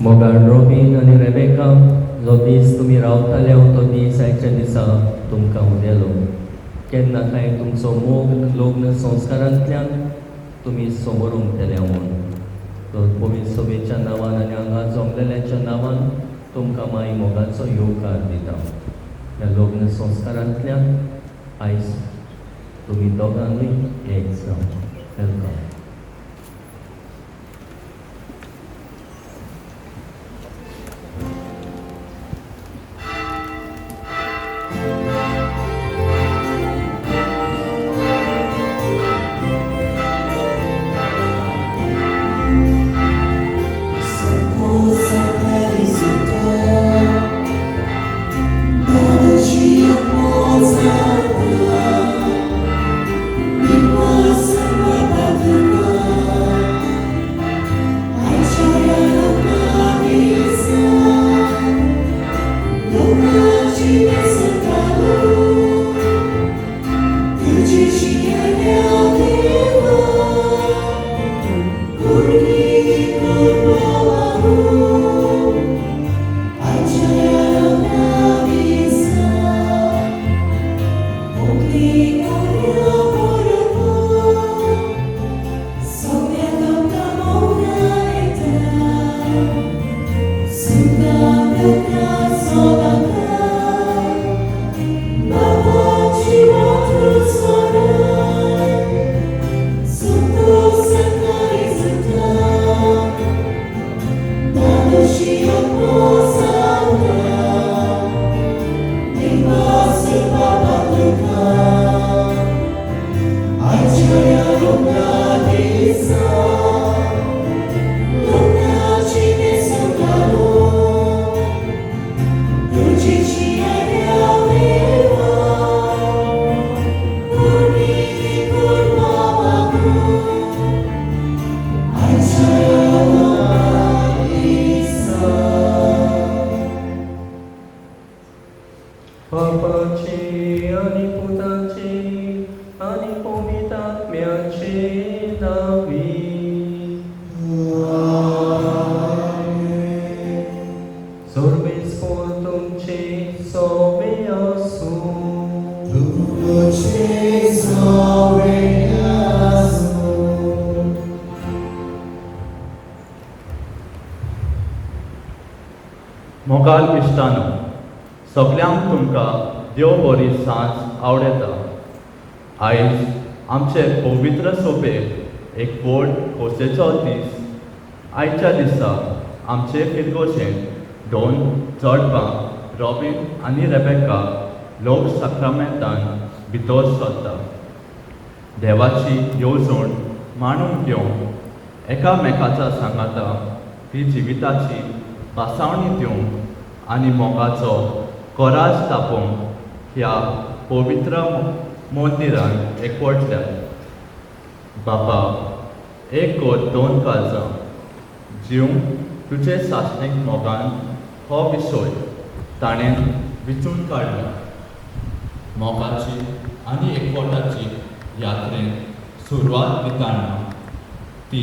मोगाळ रॉबीन आनी रेबेका, जो दीस तुमी रावताले तो दीस आयच्या दिसा तुमकां उदेलो. केन्ना काय तुमचो मोग लग्न संस्कारांतल्यान तुमी समोर उमतले म्हूण तो पवित्र सभेच्या नांवान आनी हांगा जमलेल्यांच्या नांवान तुमकां माई मोगाचो येवकार दिता. ह्या लग्न संस्कारांतल्यान आयज तुमी दोगांनूय एक जावं. Welcome. बापाचे आनी पुताचे आनी पवित्र आत्म्याचे नांवी. सर्वेस्पोर तुमचे सोबे आसूं. तुमचे सोबे आसूं. मोगाल इश्टानो, सगल्यांक तुमकां देव बरी सांज आवडटा. आयज आमचे पवित्र सोबेक एक व्हड खोशेचो दीस. आयच्या दिसा आमचे फिरगोशेन दोन जोडपां रॉबीन आनी रेबेका लोक साक्रामेंतान भितर सरता. देवाची येवजण मांडून घेवंक एकामेकाच्या सांगाता ती जिविताची भासावणी दिवंक आनी मोगाचो कोराज तापोवंक ह्या पवित्र मंदिरान एकवटल्यात. बापा, एक कोर दोन काळजां जीव तुजे सासणीक मोगान हो विशय ताणें विचून काडला. मोगाची आनी एकवटाची यात्रेन सुरवात दितना ती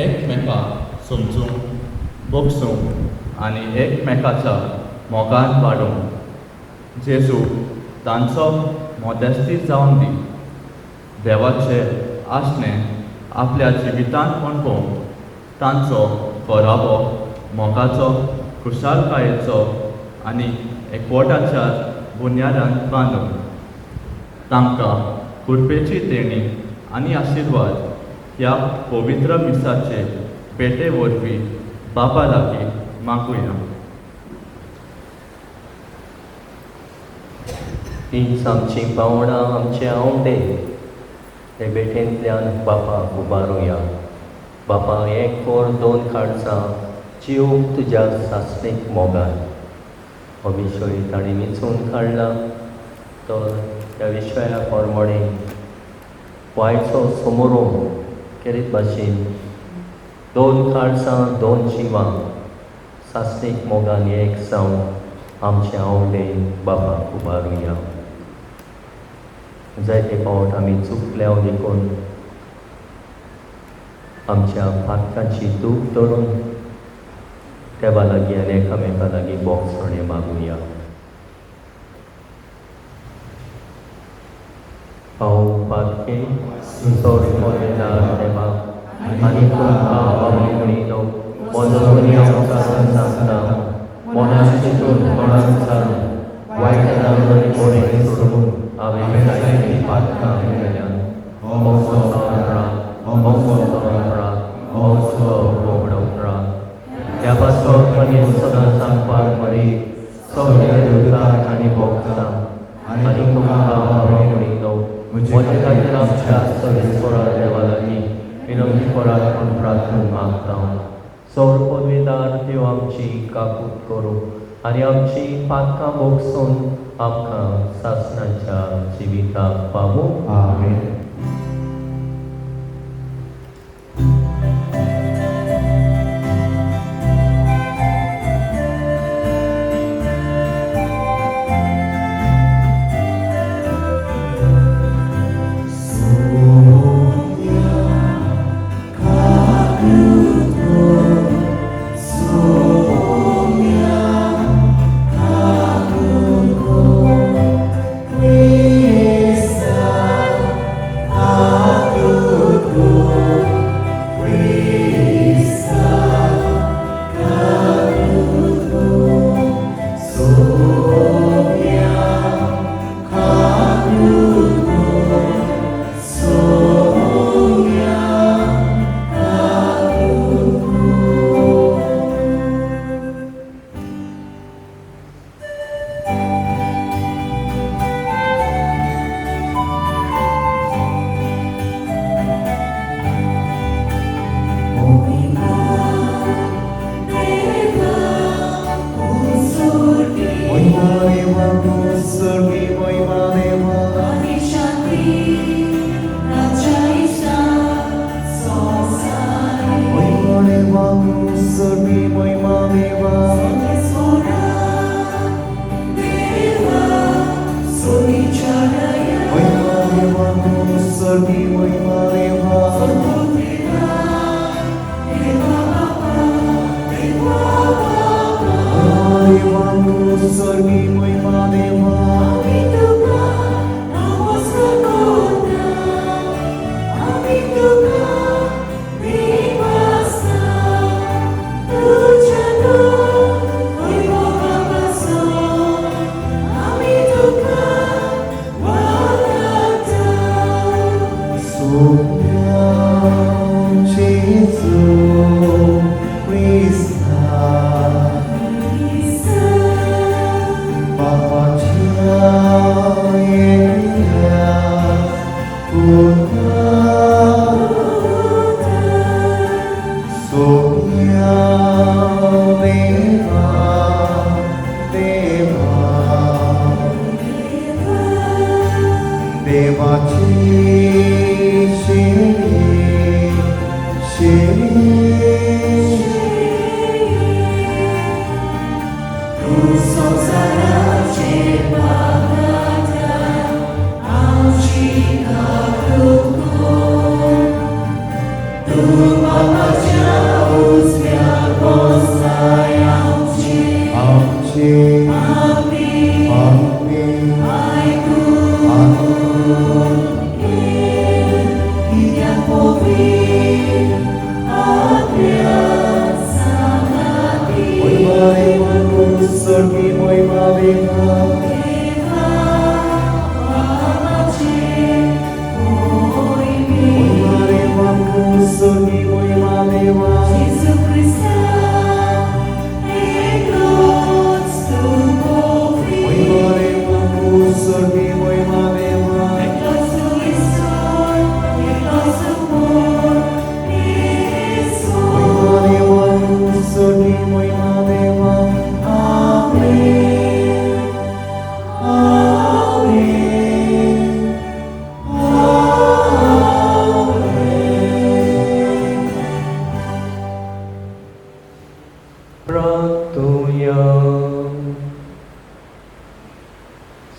एकमेकाक समजूंक, बगसूंक आनी एकमेकाच्या मोगान वाडोवंक जेजू तांचो मध्यस्ती जावन दी. देवाचे आसणे आपल्या जिवितांत अणभवूंक तांचो कोरावो मोगाचो, खुशालकायेचो आनी एकवटाच्या बुन्यादान बांदून तांकां कृपेची देणी आनी आशिर्वाद ह्या पवित्र मिसाचे पेटे वरवीं बापा लागीं मागुया. हीच आमची पावणां, आमचे आवडे ते बेटेंतल्यान बापाक उबारुया. बापा, एक कोर दोन काळजां जीव तुज्या सासणीक मोगान हो विशय ताणें विंचून काडला. तर त्या विशया प्रमाणे वायचो समोरोम केरीत भाशेन दोन काळजां दोन जिवां सासणीक मोगान एक जावन आमचे आवडे बापाक उबारुया. जायते फावट आमी चुकल्या देखून आमच्या पातकांची दूख धरून देवा लागीं आनी एकामेका लागीं बोगसणें मागुया. हांव पातके सोड पळयता देवा आनी तुमकां हांव म्हणिल्लो म्हजो गुन्यांव सांगता मनान चिंतून कोणाक सांग वायट आनी बरें सोडून हांवें जायतीं पातकां केल्यांत. हो म्हजो अपराध, हो म्हजो अपराध, हो म्हजो व्हड अपराध. त्या पासत आनी सदां सांगपाक मरी सगळ्या देवतांक आनी भोगतां आनी तुमकां हांव म्हणिल्लो म्हजे खातीर आमच्या सगळेश्वरा देवा लागीं विनंती करात म्हूण प्रार्थना मागता. सौर पदवेदार देव आमची काकूत करूं आनी आमची पातकां भोगसून आमकां सासणाच्या जिविताक पावूं. आमेन.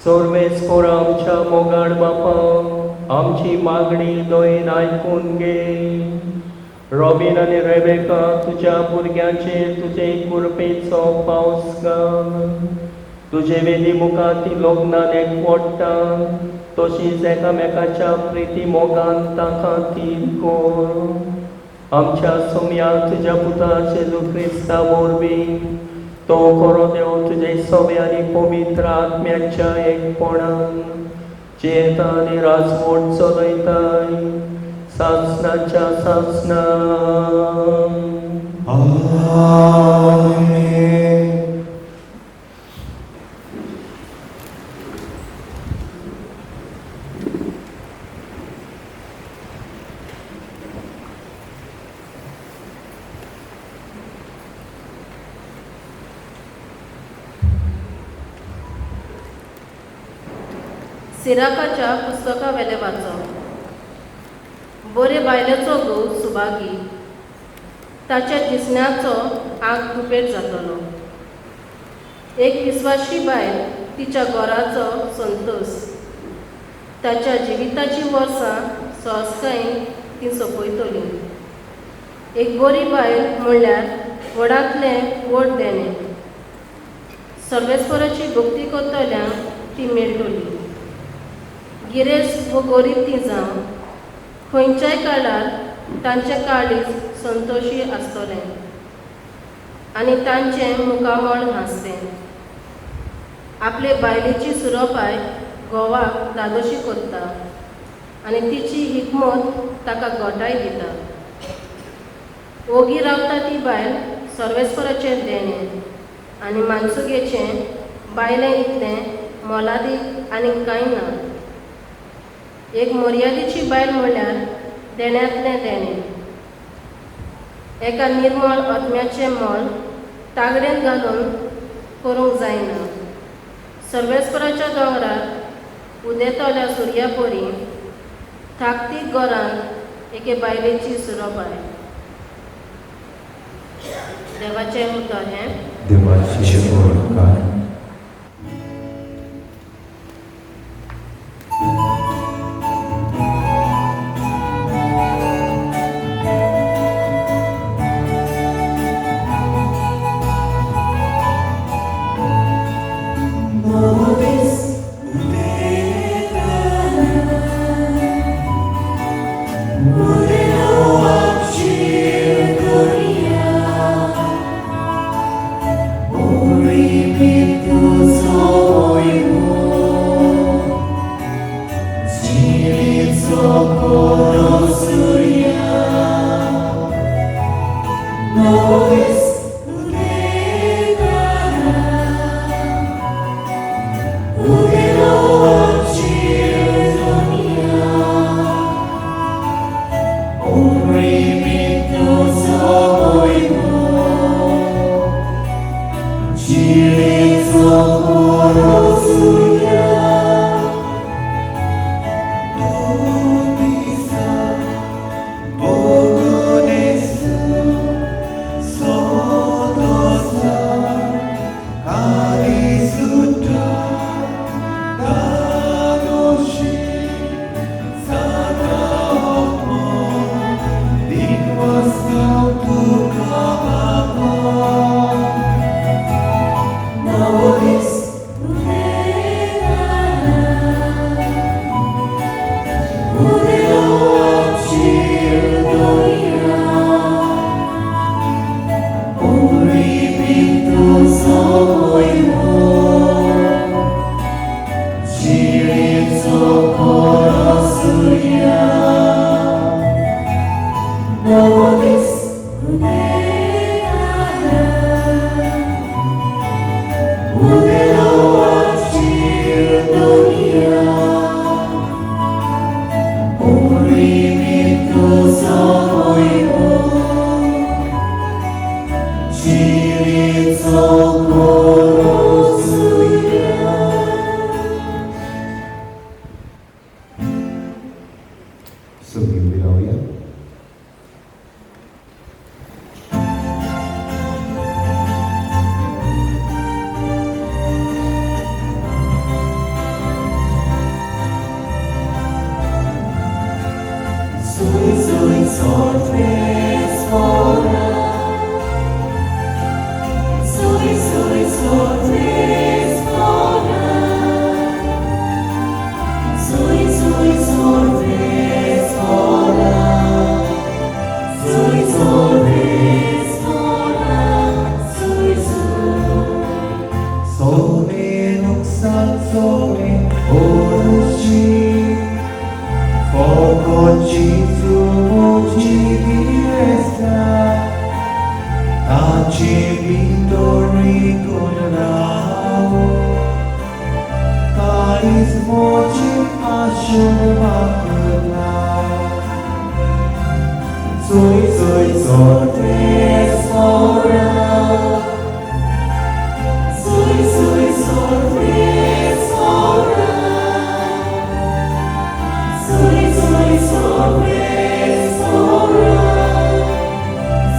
सोरमेस्पोरामच्या मोगाळ बापा आमची मागणी दोयेन आयकून घे रॉबीन आनी रेबेका तुज्या भुरग्यांचेर तुजे कुरपेचो पावस घाल. तुजे वेली मुखार ती लग्नान एकवटा तशीच एकामेकाच्या प्रिती मोगान तांकां थीर कर. आमच्या सोम्या तुज्या पुता जेजू क्रिस्ता वरवीं तो खरो देव तुजे सवे आनी पवित्र आत्म्याच्या एकपणान जियेता आनी राजवट चलयताय सासणाच्या सासणां. आमेन. सिराकाच्या पुस्तका वेलें वाचप. बरे बायलेचो घोव सुभागी, ताच्या दिसण्याचो आग दुपेट जातलो. एक विस्वाशी बायल तिच्या घराचो संतोश, ताच्या जिविताचीं वर्सां सहजकायेन ती सोंपयतली. एक बरी बायल म्हणल्यार व्हडांतलें व्हड देणें, सर्वेस्पराची भक्ती करतल्यांक ती मेळटली. गिरेस्त वो गरीब ती जावं, खंयच्याय काळार तांचें काळीज संतोशी आसतलें आनी तांचें मुखामळ हांसतें. आपले बायलेची सुरोपाय घोवाक धादोशी करता आनी तिची हिकमत ताका घटाय दिता. ओगी रावता ती बायल सर्वेस्पराचें देणें आनी मानसुगेचें बायलें इतलें मोलादीक आनी कांय ना. एक मर्यादेची बायल म्हणल्यार देण्यांतलें देणें. एका निर्मळ आत्म्याचें मोल तागडेन घालून करूंक जायना. सर्वेस्पराच्या दोंगरार उदेतल्या सुर्या परी थाकतीक घरांत एके बायलेची सुरोपाय. देवाचें उतर हें. देवाचें उपकार. Sui, sui, sorte. sui sorvesora. Sui sui sorvesora. Sui sui sorvesora.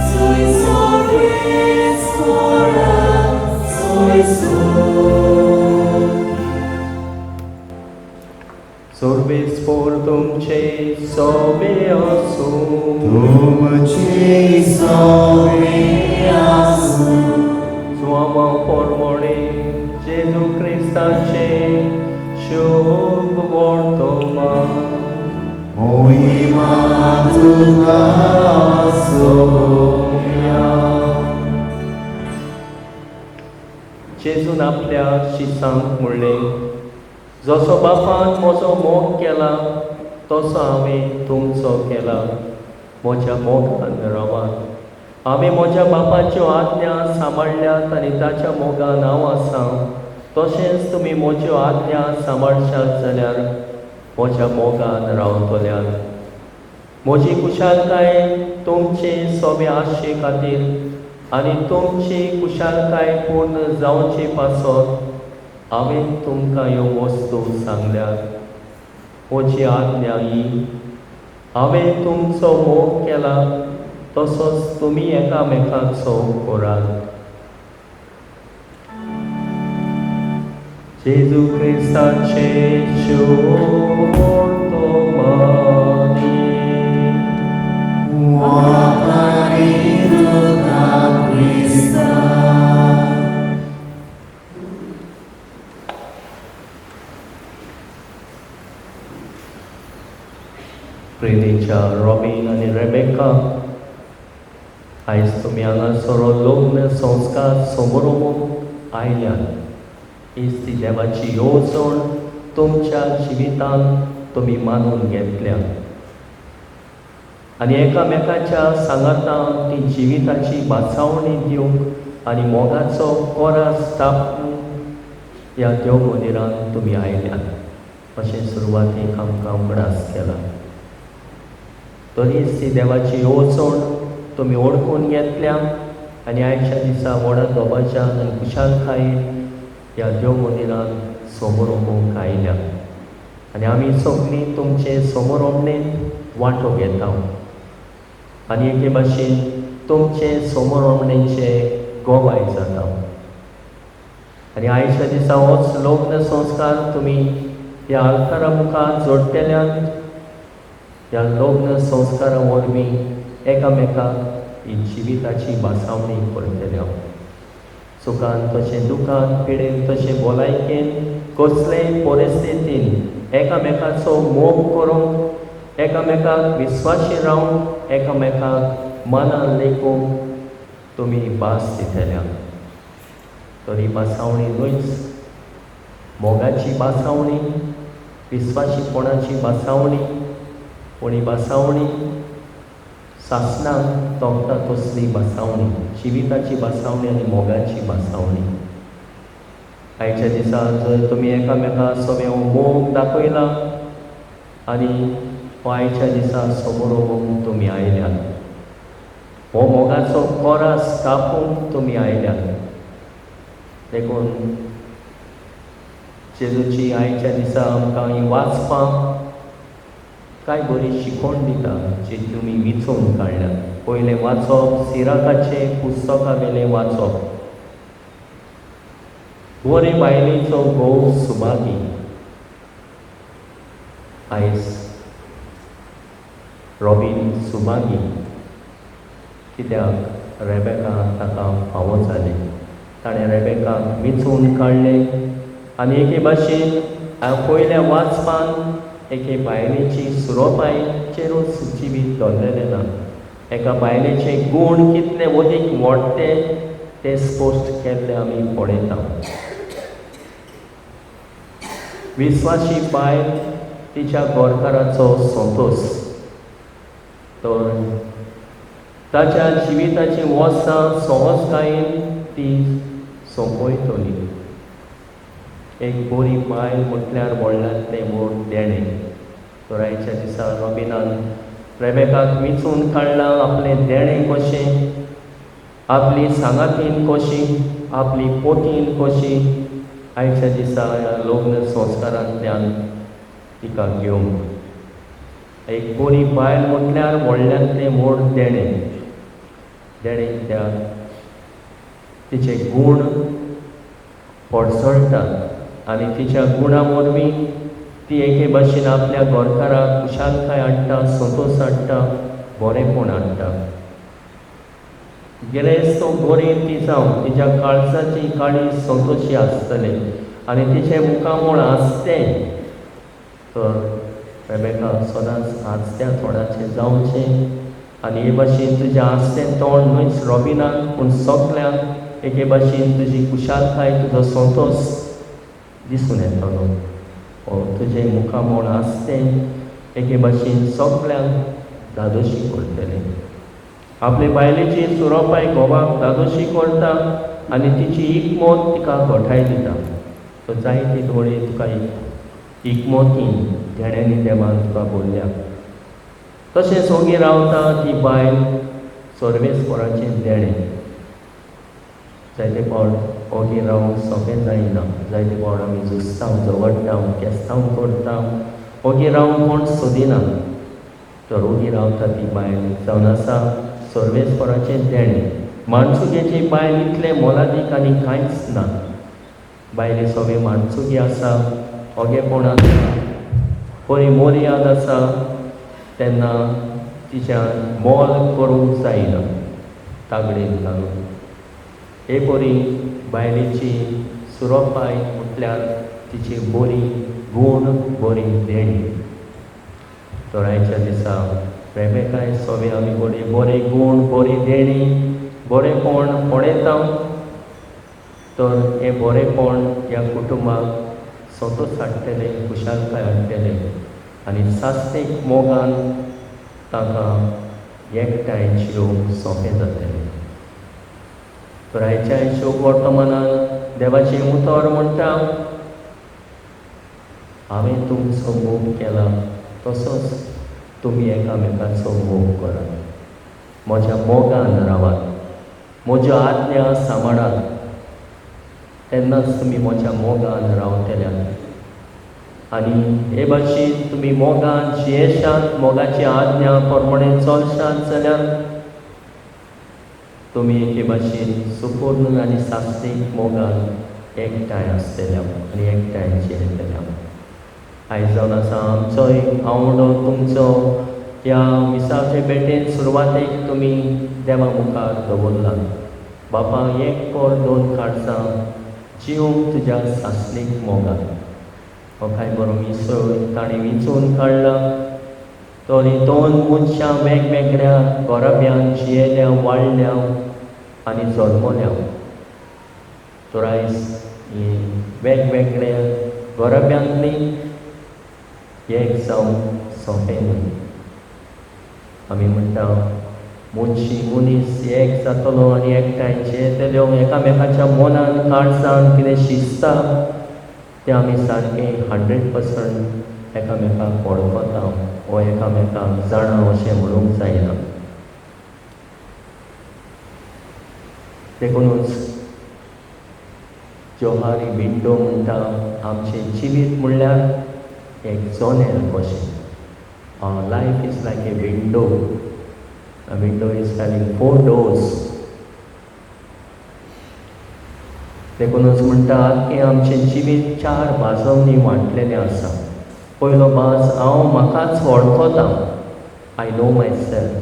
Sui sorvesora. Sui sui. Sorbis por तुमचे सोबे आसूं. तुमचे सोबे आसूं. स्वामा पोरमोणे जेजू क्रिस्ताचे शुभ वर्तमान. मोहिमा तुका सोबया. जेजून आपल्या शिसांक म्हणलें, जसो बापान म्हजो मोग केला तसो हांवें तुमचो केला. म्हज्या मोगान रावात. हांवें म्हज्या बापाच्यो आज्ञा सांबाळ्ळ्यात आनी ताच्या मोगान हांव आसा. तशेंच तुमी म्हज्यो आज्ञा सांबाळशात जाल्यार म्हज्या मोगान रावतल्यात. म्हजी खुशालकाय तुमचे सोबे आशे खातीर आनी तुमची खुशालकाय पूर्ण जावचे पासत हांवें तुमकां ह्यो वस्तू सांगल्यात. म्हजी आज्ञा ही, हांवें तुमचो मोग केला तसोच तुमी एकामेकाचो करात. जेजू क्रिस्ताचे शुभ वर्तमानी. वापारी तुका क्रिस्ता. प्रेरीच्या रॉबीन आनी रेबेका, आयज तुमी हांगासर लग्न संस्कार समारोंभूंक आयल्यात. हीच ती देवाची येवजण तुमच्या जिवितांत तुमी मानून घेतल्या आनी एकामेकाच्या सांगातान ती जिविताची बाचावणी दिवंक आनी मोगाचो कोरास स्थापून ह्या देव मंदिरांत तुमी आयल्यात अशें सुरवातीक आमकां उगडास केला. तरीच ती देवाची येवजण तुमी ओळखून घेतल्या आनी आयच्या दिसा व्हडा दबाज्यान आनी खुशालकायेन ह्या देव मंदिरांत समारोंभूंक आयल्या आनी आमी सगळीं तुमचे समारोंभणेंत वांटो घेता आनी एके भाशेन तुमचे समारोंभणेचे गोवाय जाता. आनी आयच्या दिसा होच लग्न संस्कार तुमी ह्या आल्तारा मुखार जोडटेल्यान ह्या लग्न संस्कारा वरवीं एकामेकाक ही जिविताची भासावणी करतल्या. सुखान तशें दुखान, पिडेन तशें भलायकेन, कसलेय परिस्थितीन एकामेकाचो मोग करूंक, एकामेकाक विस्वाशी रावंक, एकामेकाक मनान लेखूंक तुमी भास दितल्या. तर ही भासावणी न्हयच, मोगाची भासावणी, विस्वाशीपणाची भासावणी, पूण ही भासावणी सासणाक तोंपता तसली भासावणी, जिविताची भासावणी आनी मोगाची भासावणी. आयच्या दिसा जर तुमी एकामेका सोबे मोग दाखयला आनी आयच्या दिसा समारोंभूंक तुमी आयल्यात, हो मोगाचो कोरास कापूंक तुमी आयल्यात. देखून जेजूची आयच्या दिसा आमकां ही वाचपां कांय बरी शिकवण दिता जी तुमी विचोवन काडल्यात. पयलें वाचप सिराकाचें पुस्तका वेलें वाचप. बरे बायलेचो घोव सुभागी. आयज रॉबीन सुभागी कित्याक रेबेका ताका फावो जालें. ताणें रेबेकाक विचोवन काडलें आनी एके भाशेन पयल्या वाचपान एके बायलेची सुरोपायचेरूच जिवीत दवरलेलें ना. एका बायलेचे गूण कितले वदीक वाडटे ते स्पश्ट केल्ले आमी पळयता. विस्वाशी बायल तिच्या गोरकाराचो संतोश, तर ताच्या जिविताची वर्सां सहजकायेन ती सोंपयतली. एक बरी बायल म्हटल्यार व्हडल्यांतलें व्हड देणें. तर आयच्या दिसा रॉबिनान रेबेकाक विंचून काडलां आपलें देणें कशें, आपली सांगातीन कशी, आपली पोतीन कशी आयच्या दिसा ह्या लग्न संस्कारांतल्यान तिका घेवंक. एक बरी बायल म्हटल्यार व्हडल्यांतलें व्हड देणें. देणें कित्याक तिचे गूण पडसळटात आनी तिच्या गुणा वरवीं ती एके भाशेन आपल्या घरकाराक खुशालकाय हाडटा, संतोश हाडटा, बरेंपण हाडटा. गिरेस्त गरीब ती जावं, तिच्या काळजाची काळी संतोशी आसतलें आनी तिचें मुखामळ आसतें. तर रेबेका सदांच हांसत्या तोंडाचें जावचें आनी हे भाशेन तुजें हांसतें तोंड न्हयच रॉबिनाक पूण सगल्यांक एके भाशेन तुजी खुशालकाय, तुजो संतोश दिसून येतलो. हो तुजें मुखामळ आसतें एके भाशेन सगल्यांक धादोशी करतलें. आपले बायलेची सुरोपाय घोवाक धादोशी करता आनी तिची इकमत तिका गोठाय दिता. सो जायती थोडी तुका इकमतीन देण्यांनी देवान तुका बोल्ल्या. तशेंच ओगी रावता ती बायल सर्वेस्पराचें देणें. जायते फावट ओगी रावंक सोंपें जायना, जायते फावट आमी झुजता, झगडटा, केस्तांव करता, ओगी रावंक कोण सोदिना. तर ओगी रावता ती बायल जावन आसा सर्वेस्पराचें देणें. माणसुगेची बायल इतलें मोलादीक आनी कांयच ना. बायले सगळे माणसुगी आसा, ओगेपण आसा, बरी मोर्याद आसा, तेन्ना तिच्यान मोल करूंक जायना तागडेन घालून. हे परी बायलेची सुरोपाय म्हटल्यार तिची बरी गूण, बरी देणी. तर आयच्या दिसा रेबेकाय सगळे आमी बरे बरे गूण, बरी देणी, बरेपण पळयता. तर हें बरेपण ह्या कुटुंबाक संतोश हाडटलें, खुशालकाय हाडटलें आनी सास्तीक मोगान तांकां एकठांय जियोवंक सोंपें जातलें. तर आयच्या शोक वर्तमानान देवाचें उतर म्हणटा, हांवें तुमचो मोग केला तसोच तुमी एकामेकाचो मोग करात. म्हज्या मोगान रावात, म्हज्यो आज्ञा सांबाळात, तेन्नाच तुमी म्हज्या मोगान रावतल्यात. आनी हे भाशेन तुमी मोगान जियेशात, मोगाची आज्ञा प्रमाणे चलशात जाल्यार तुमी एके भाशेन सुपूर्ण आनी सास्तीक मोगान एकठांय आसतल्या आनी एकठांय जियेतल्या. आयज जावन आसा आमचोय आवडो तुमचो ह्या मिसाचे भेटेन सुरवातेक तुमी देवा मुखार दवरला. बापा एक कोर दोन काळजां जिवंक तुज्या सासणीक मोगान. हो काय बरो मिसळ ताणें विंचून काडला. तर हीं दोन मनशां वेगवेगळ्या घराब्यान जियेल्या, वाडल्या आनी जल्मल्या. तर आयज हीं वेगवेगळ्या घराब्यांतली एक जावंक सोंपें न्हय. आमी म्हणटा मनशी मनीस एक जातलो आनी एकठांय जियेतल्यो, एकामेकाच्या मनान काळजान कितें शिजता तें आमी सारकें 100% एकामेकाक वळखता वो एकामेकाक जाणा अशें म्हणूंक जायना. देखुनूच जोहारी विंडो म्हणटा आमचें जिवीत म्हणल्यार एक जनेल कशें. Our life is like a window. A window is having 4 doors. देखूनच म्हणटात की आमचें जिवीत 4 बाजूंनी वांटलेलें आसा. पयलो बाज, हांव म्हाकाच वळखता, I know myself,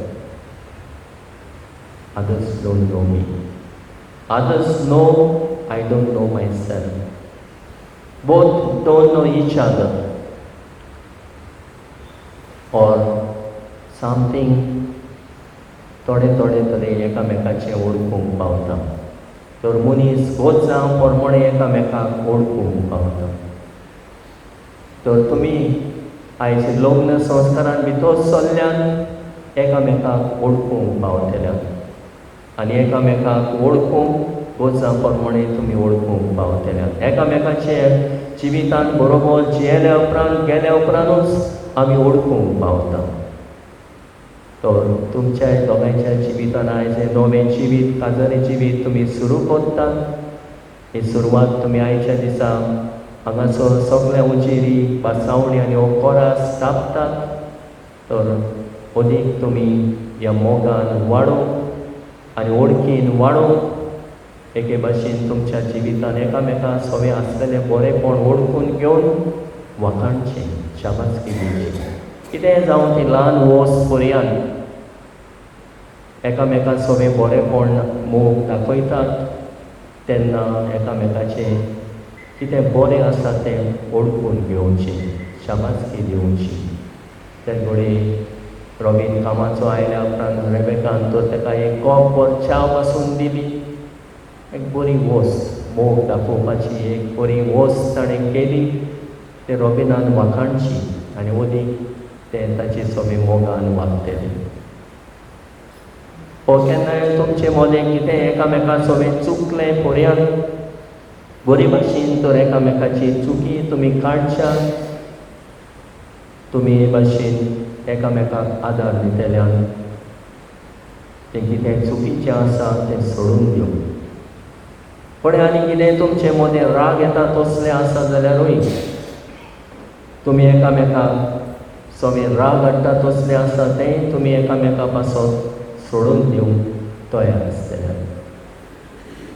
others don't know me. Others know I don't know myself. Both don't know each other. Or something थोडे थोडे तरी एकामेकाचें वळखूंक पावता. तर मनीस गोचां प्रमाणे एकामेकाक वळखूंक पावता. तर तुमी आयज लग्न संस्कारान भितर सरल्यान एकामेकाक वळखूंक पावतल्यात आनी एकामेकाक वळखूंक गोचां प्रमाणे तुमी वळखूंक पावतल्यात. एकामेकाचे जिवितान बरोबर जियेल्या उपरांत गेल्या उपरांतूच आमी वळखूंक पावता. तर तुमच्या दोगांयच्या जिवितान आयज हें नवें जिवीत, काजारी जिवीत तुमी सुरू करतात. ही सुरवात तुमी आयच्या दिसा हांगासर सगळ्या उजेरी बासावणी आनी हो कोरास स्थापतात. तर अदीक तुमी ह्या मोगान वाडोवंक आनी ओळखीन वाडोवंक एके भाशेन तुमच्या जिवितान एकामेका सगळें आसलेलें बरेंपण ओळखून घेवन वाखाणचें, शाबासकी दिवची. कितेंय जावं ती ल्हान वस्त पर्यान एकामेका सगळें बरेंपण मोग दाखयतात तेन्ना एकामेकाचें कितें बरें आसा तें ओळखून घेवचें, शाबासकी दिवची. ते घडये रॉबीन कामाचो आयल्या उपरांत रेबेकान तर ताका एक कप भर च्या पासून दिली. एक बरी वस्त, मोग दाखोवपाची एक बरी वस्त ताणें केली. ते रॉबिनान वाखाणची आनी अदीक तें ताचे सगळें मोगान वागतलें. हो केन्नाय तुमचे मदें कितें एकामेका सगळें चुकलें पर्यान बरी भाशेन तर एकामेकाची चुकी तुमी काडच्या. तुमी हे भाशेन एकामेकाक आदार दितल्यान तें कितें चुकीचें आसा तें सोडून दिवं. पण आनी कितें तुमचे मदें राग येता तसलें आसा जाल्यारूय तुमी एकामेकाक सगळें राग हाडटा तसलें आसा तेंय तुमी एकामेका पासत सोडून दिवंक तयार आसतले.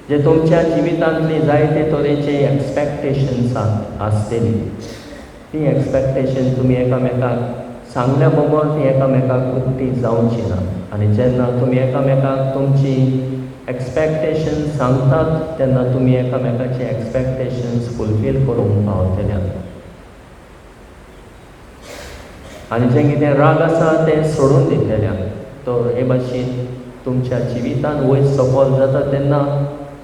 जे तुमच्या जिवितांतली जायते तरेचे एक्सपेक्टेशन्स आसतली ती एक्सपेक्टेशन तुमी एकामेकाक सांगल्या बगर ती एकामेकाक उक्ती जावची ना. आनी जेन्ना तुमी एकामेकाक तुमची एक्सपेक्टेशन सांगतात तेन्ना तुमी एकामेकाचे एक्सपेक्टेशन्स फुलफील करूंक पावतले. आनी जें कितें राग आसा तें सोडून दितले. तर हे भाशेन तुमच्या जिवितान वयर सफल जाता तेन्ना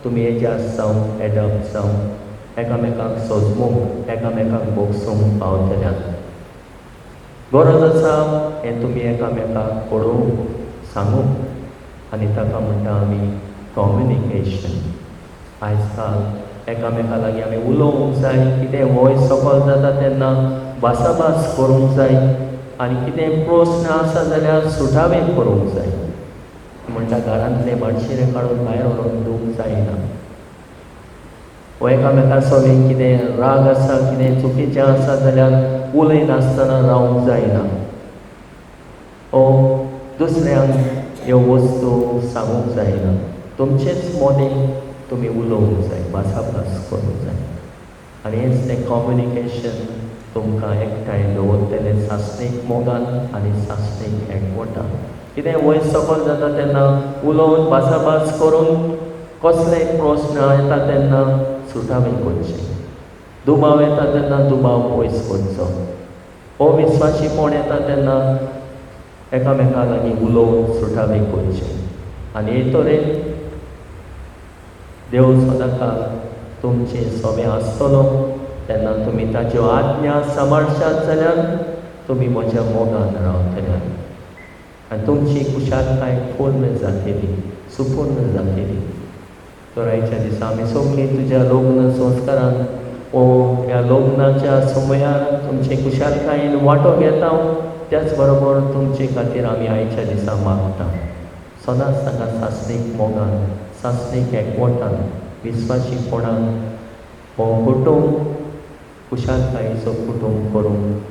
तुमी एडजस्ट जावं, एडप्ट जावं, एकामेकाक सोजमूंक, एकामेकाक भोगसूंक पावतले. गरज आसा हें तुमी एकामेकाक कळोवंक, सांगूंक आनी ताका म्हणटा आमी कम्युनिकेशन. आयज काल एकामेका लागीं आमी उलोवंक जाय. कितें वय सफल जाता तेन्ना भासाभास करूंक जाय आनी कितें प्रस्न आसा जाल्यार सुटावे करूंक जाय. म्हणटा घरांतले बाडशिरे काडून भायर व्हरून दिवंक जायना. वो एकामेका सगळें कितें राग आसा, कितें चुकीचें आसा जाल्यार उलयनासतना रावंक जायना. ओ दुसऱ्यांक ह्यो वस्तू सांगूंक जायना. तुमचेच मोदें तुमी उलोवंक जाय, भासाभास करूंक जाय. आनी हेंच तें कम्युनिकेशन तुमकां एकठांय दवरतलें सासणीक मोगान आनी सासणीक एकवटान. कितें वयर सफल जाता तेन्ना उलोवन भासाभास करून कसलेय प्रस्न येता तेन्ना सुटावे करचे. दुबाव येता तेन्ना दुबाव पयस करचो. अविस्वाशीपण येता तेन्ना एकामेका लागीं उलोवन सुटावे करचे. आनी हे तरेन देव सदांकाळ तुमचें सोबें आसतलो. तेन्ना तुमी ताच्यो आज्ञा सांबाळशात जाल्यार तुमी म्हज्या मोगान रावतले आनी तुमची खुशालकाय पूर्ण जातली, सुपूर्ण जातली. तर आयच्या दिसा आमी सगळीं तुज्या लग्न संस्कारान ओ ह्या लग्नाच्या समयार तुमचे खुशालकायेन वांटो घेता. त्याच बरोबर तुमचे खातीर आमी आयच्या दिसा मागता. सदांच ताका सासणीक मोगान, सासणीक एकवटान, विस्वाशीपणान हो कुटुंब खुशालकायेचो कुटुंब करूंक,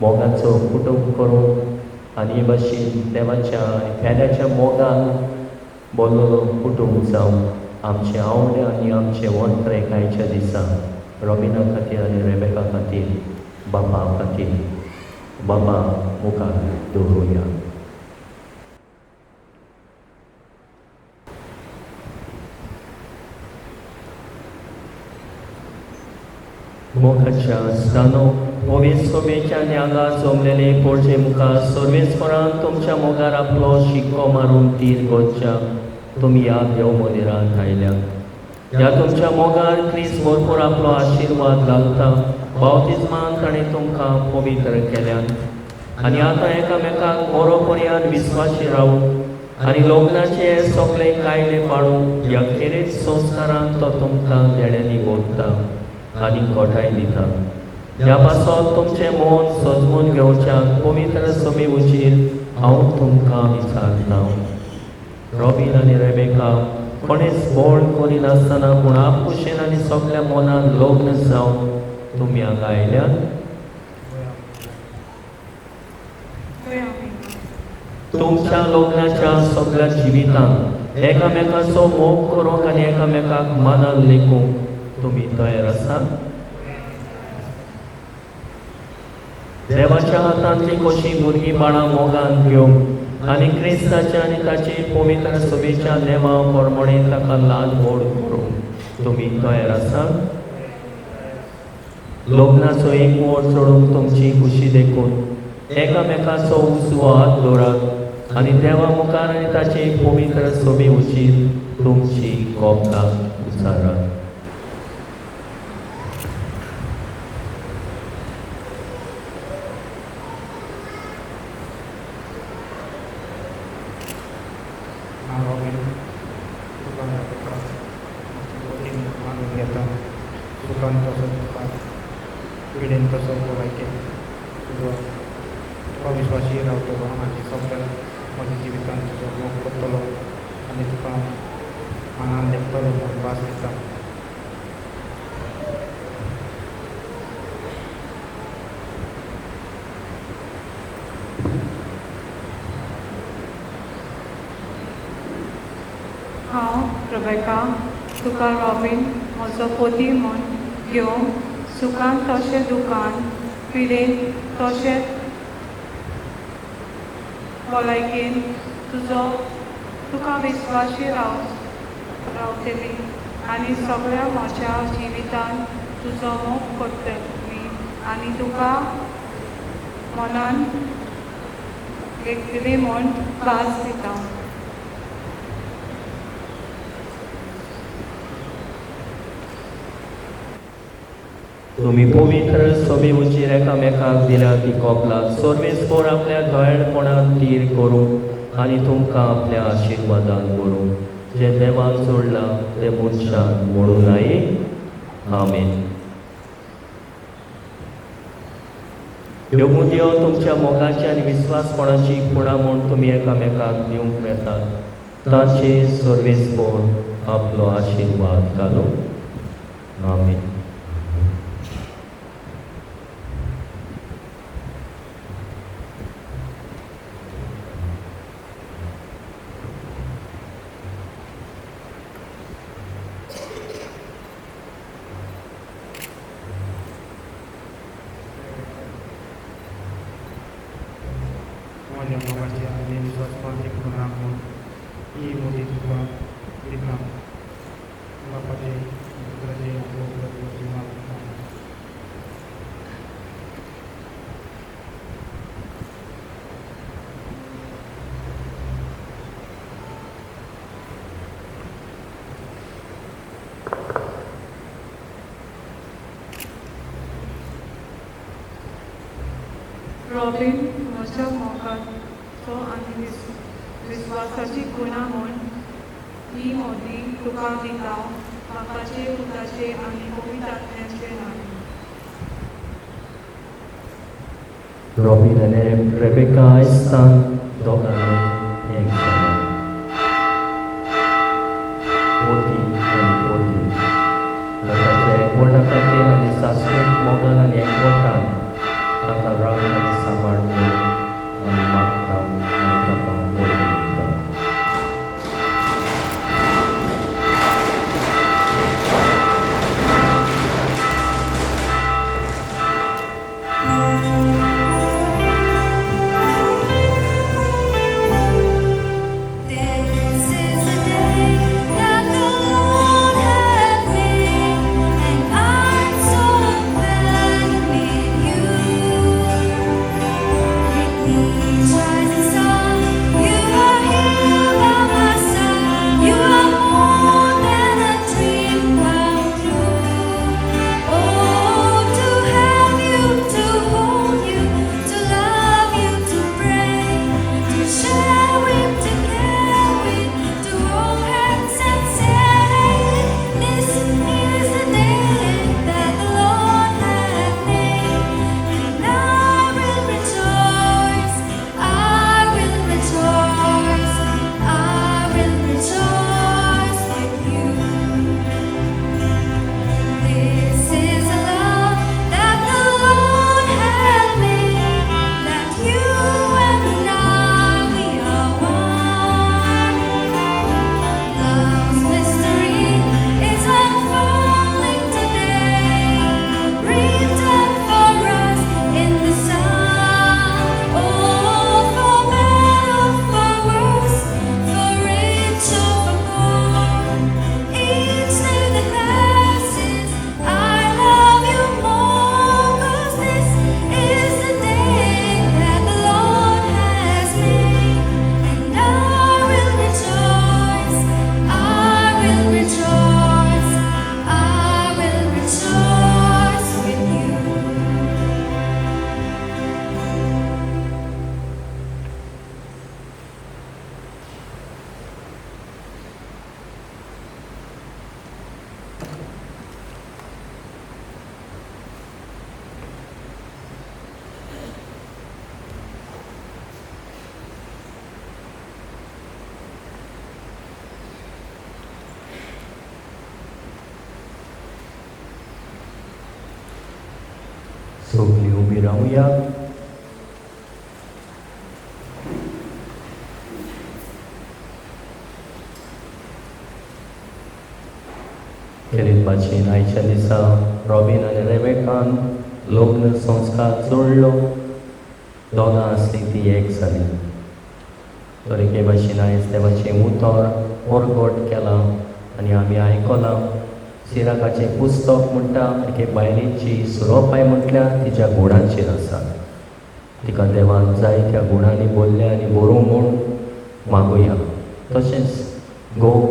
मोगाचो कुटुंब करूंक आनी हे भाशेन देवाच्या आनी पेल्याच्या मोगान बोल्लोलो कुटुंब जावं. आमचे आवडे आनी आमचे वंत्रे आयच्या दिसा रॉबिना खातीर आनी रेबेका खातीर, बापा खातीर, बाबा मुखार दवरुया. मोगाच्या स्थानो पवित्र सभेच्या न्यागा जमलेले पोळजे मुखार सर्वेस्परान तुमच्या मोगार आपलो शिक्को मारून तीर करच्या तुमी ह्या देव मंदिरांत आयल्या. ह्या तुमच्या मोगार क्रिस्त भरपूर आपलो आशिर्वाद घालता. बावतिज्मान ताणें तुमकां पवित्र केल्यान आनी आतां एकामेकाक बरो पर्यान विस्वाशी रावूं आनी लग्नाचे सगळे कायदे पाळूं ह्या खेरीत संस्कारान तो तुमकां देण्यांनी गोदता आनी घटाय दिता. ह्या पासत तुमचें मन सजमून घेवच्याक पवित्र समे उचीर हांव तुमकां विचारता. रॉबीन आनी रेबेका कोणेच बोळ करिनासतना पूण आपखुशेन आनी सगल्या मनान लग्न जावन तुमी हांगा आयल्यात. तुमच्या लग्नाच्या सगल्या जिवितांत एकामेकाचो मोग करूंक आनी एकामेकाक मनान लेखूंक तुमी तयार आसात. देवाच्या हातांतली कशी भुरगीं बाळां मोगान घेवंक आनी क्रिस्ताच्या आनी ताचे पवित्र सभेच्या नेमा प्रमाणे ताका ल्हान व्हड करूंक तुमी तयार आसात. लग्नाचो एक वोट चडोवंक तुमची खुशी देखून एकामेकाचो उजवो हात दवरात आनी देवा मुखार आनी ताचे पवित्र सभे उचीत तुमची कोपलां उचारात. सुखान तसो दुखान पिडेन तसो भलायकेन तुजो तुका विश्वासी रावतलो आनी सगळ्या म्हज्या जिवितान तुजो मोग करतलो आनी तुका मनान लेखतलो म्हूण भास दिता. हांव रेबेका तुका रॉबीन म्हजो पोती म्हूण घेवन सुखान तशें दुखान पिडेन तशें भलायकेन तुजो तुका विस्वाशी रावतली आनी सगळ्या म्हज्या जिवितान तुजो मोग करतली आनी तुका मनान लेखतली म्हूण भास दिता. तुमी पवित्र सभे उचीर एकामेकाक दिल्या ती कोपला सर्वेस्पोर आपल्या दयाळपणान थीर करूं आनी तुमकां आपल्या आशिर्वादान भरूं. जें देवान सोडलां तें मनशान मोडूं नये. आमेन. ह्यो मुदयो तुमच्या मोगाची आनी विस्वासपणाची खुणा म्हूण तुमी एकामेकाक दिवंक वेतात. ताचे सर्वेस्पोर आपलो आशिर्वाद घालूं. आमेन. म्हज्या मोगाची आनी विस्वासपणाची खुणा म्हूण ही मोदी तुका दिता. बापाचे पुत्राचे पवित्र नांव. रॉबीन म्हज्या मोगाचो आनी विस्वासाची गुणां म्हूण ही मोदी तुका दिता. बापाचे पुताचे आनी पवित्र आत्म्याचे नांव. रॉबीन आनी रेबेका आयज दोगांनी एक जालां. पोती आनी पोती ताच्या एकवटा खातीर आनी सासणीक मोगान आनी एकवटान ताका राग आनी सांबाळ आनी मागता आनी ताका वरवीं दिता. This is the day that the Lord hath made, and I'm so glad with you. सगळीं उबी रावया. खेरीत भाशेन आयच्या दिसा रॉबीन आनी रेबेकान लग्न संस्कार जोडलो. दोगां आसलीं ती एक जाली. तर एके भाशेन आयज देवाचें उतर परगट केलां आनी आमी आयकलां. सिराकाचें पुस्तक म्हणटा एके बायलेची सुरोपाय म्हटल्यार तिच्या गुणांचेर आसा. तिका देवान जाय त्या गुणांनी बोल्ल्या आनी बरोवंक म्हूण मागुया. तशेंच घोव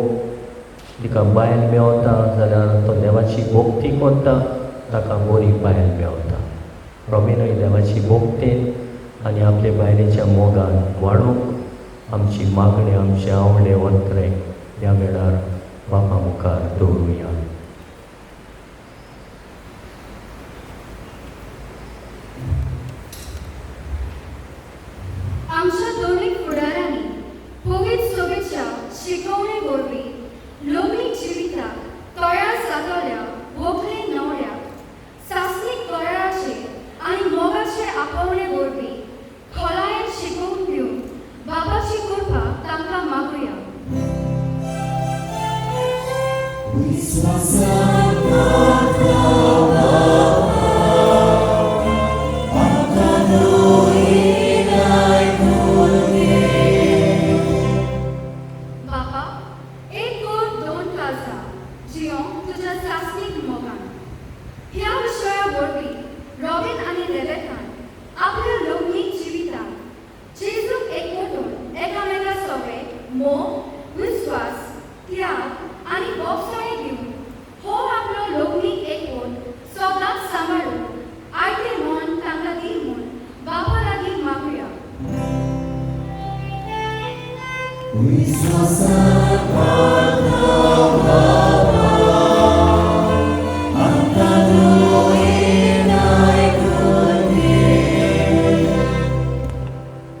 तिका बायल मेवता जाल्यार तो देवाची भक्ती करता, ताका बरी बायल मेवता. रॉबीनूय देवाची भक्तेन आनी आपले बायलेच्या मोगान वाडोवंक आमची मागणी, आमचे आवडे वत्रे ह्या वेळार बापा मुखार दवरुया. आमच्या दोनीक फुडारांनी पवित्र सभेच्या शिकवणे वरवीं लग्नीक जिविताक तयार जातल्या व्हंकले न्हवऱ्याक सासणीक कराराचे आनी मोगाचे आपोवणे वरवीं खोलायेन शिकोवन दिवन बाबाची कृपा तांकां मागुया. बापा, एक कोट दोन काळजां जियोंक तुज्या सासणीक मोगान. ह्या विशया वरवीं रॉबीन आनी रेबेकान आपल्या लग्नीक जिविताक जेजूक एकवटून एकामेका सवे मोग, विस्वास, त्याग आनी बोगसणे दिवन हो आपलो लग्नीक एकवट सदांच सांबाळून आयतें मन तांकां दी म्हूण बापा लागीं मागुया.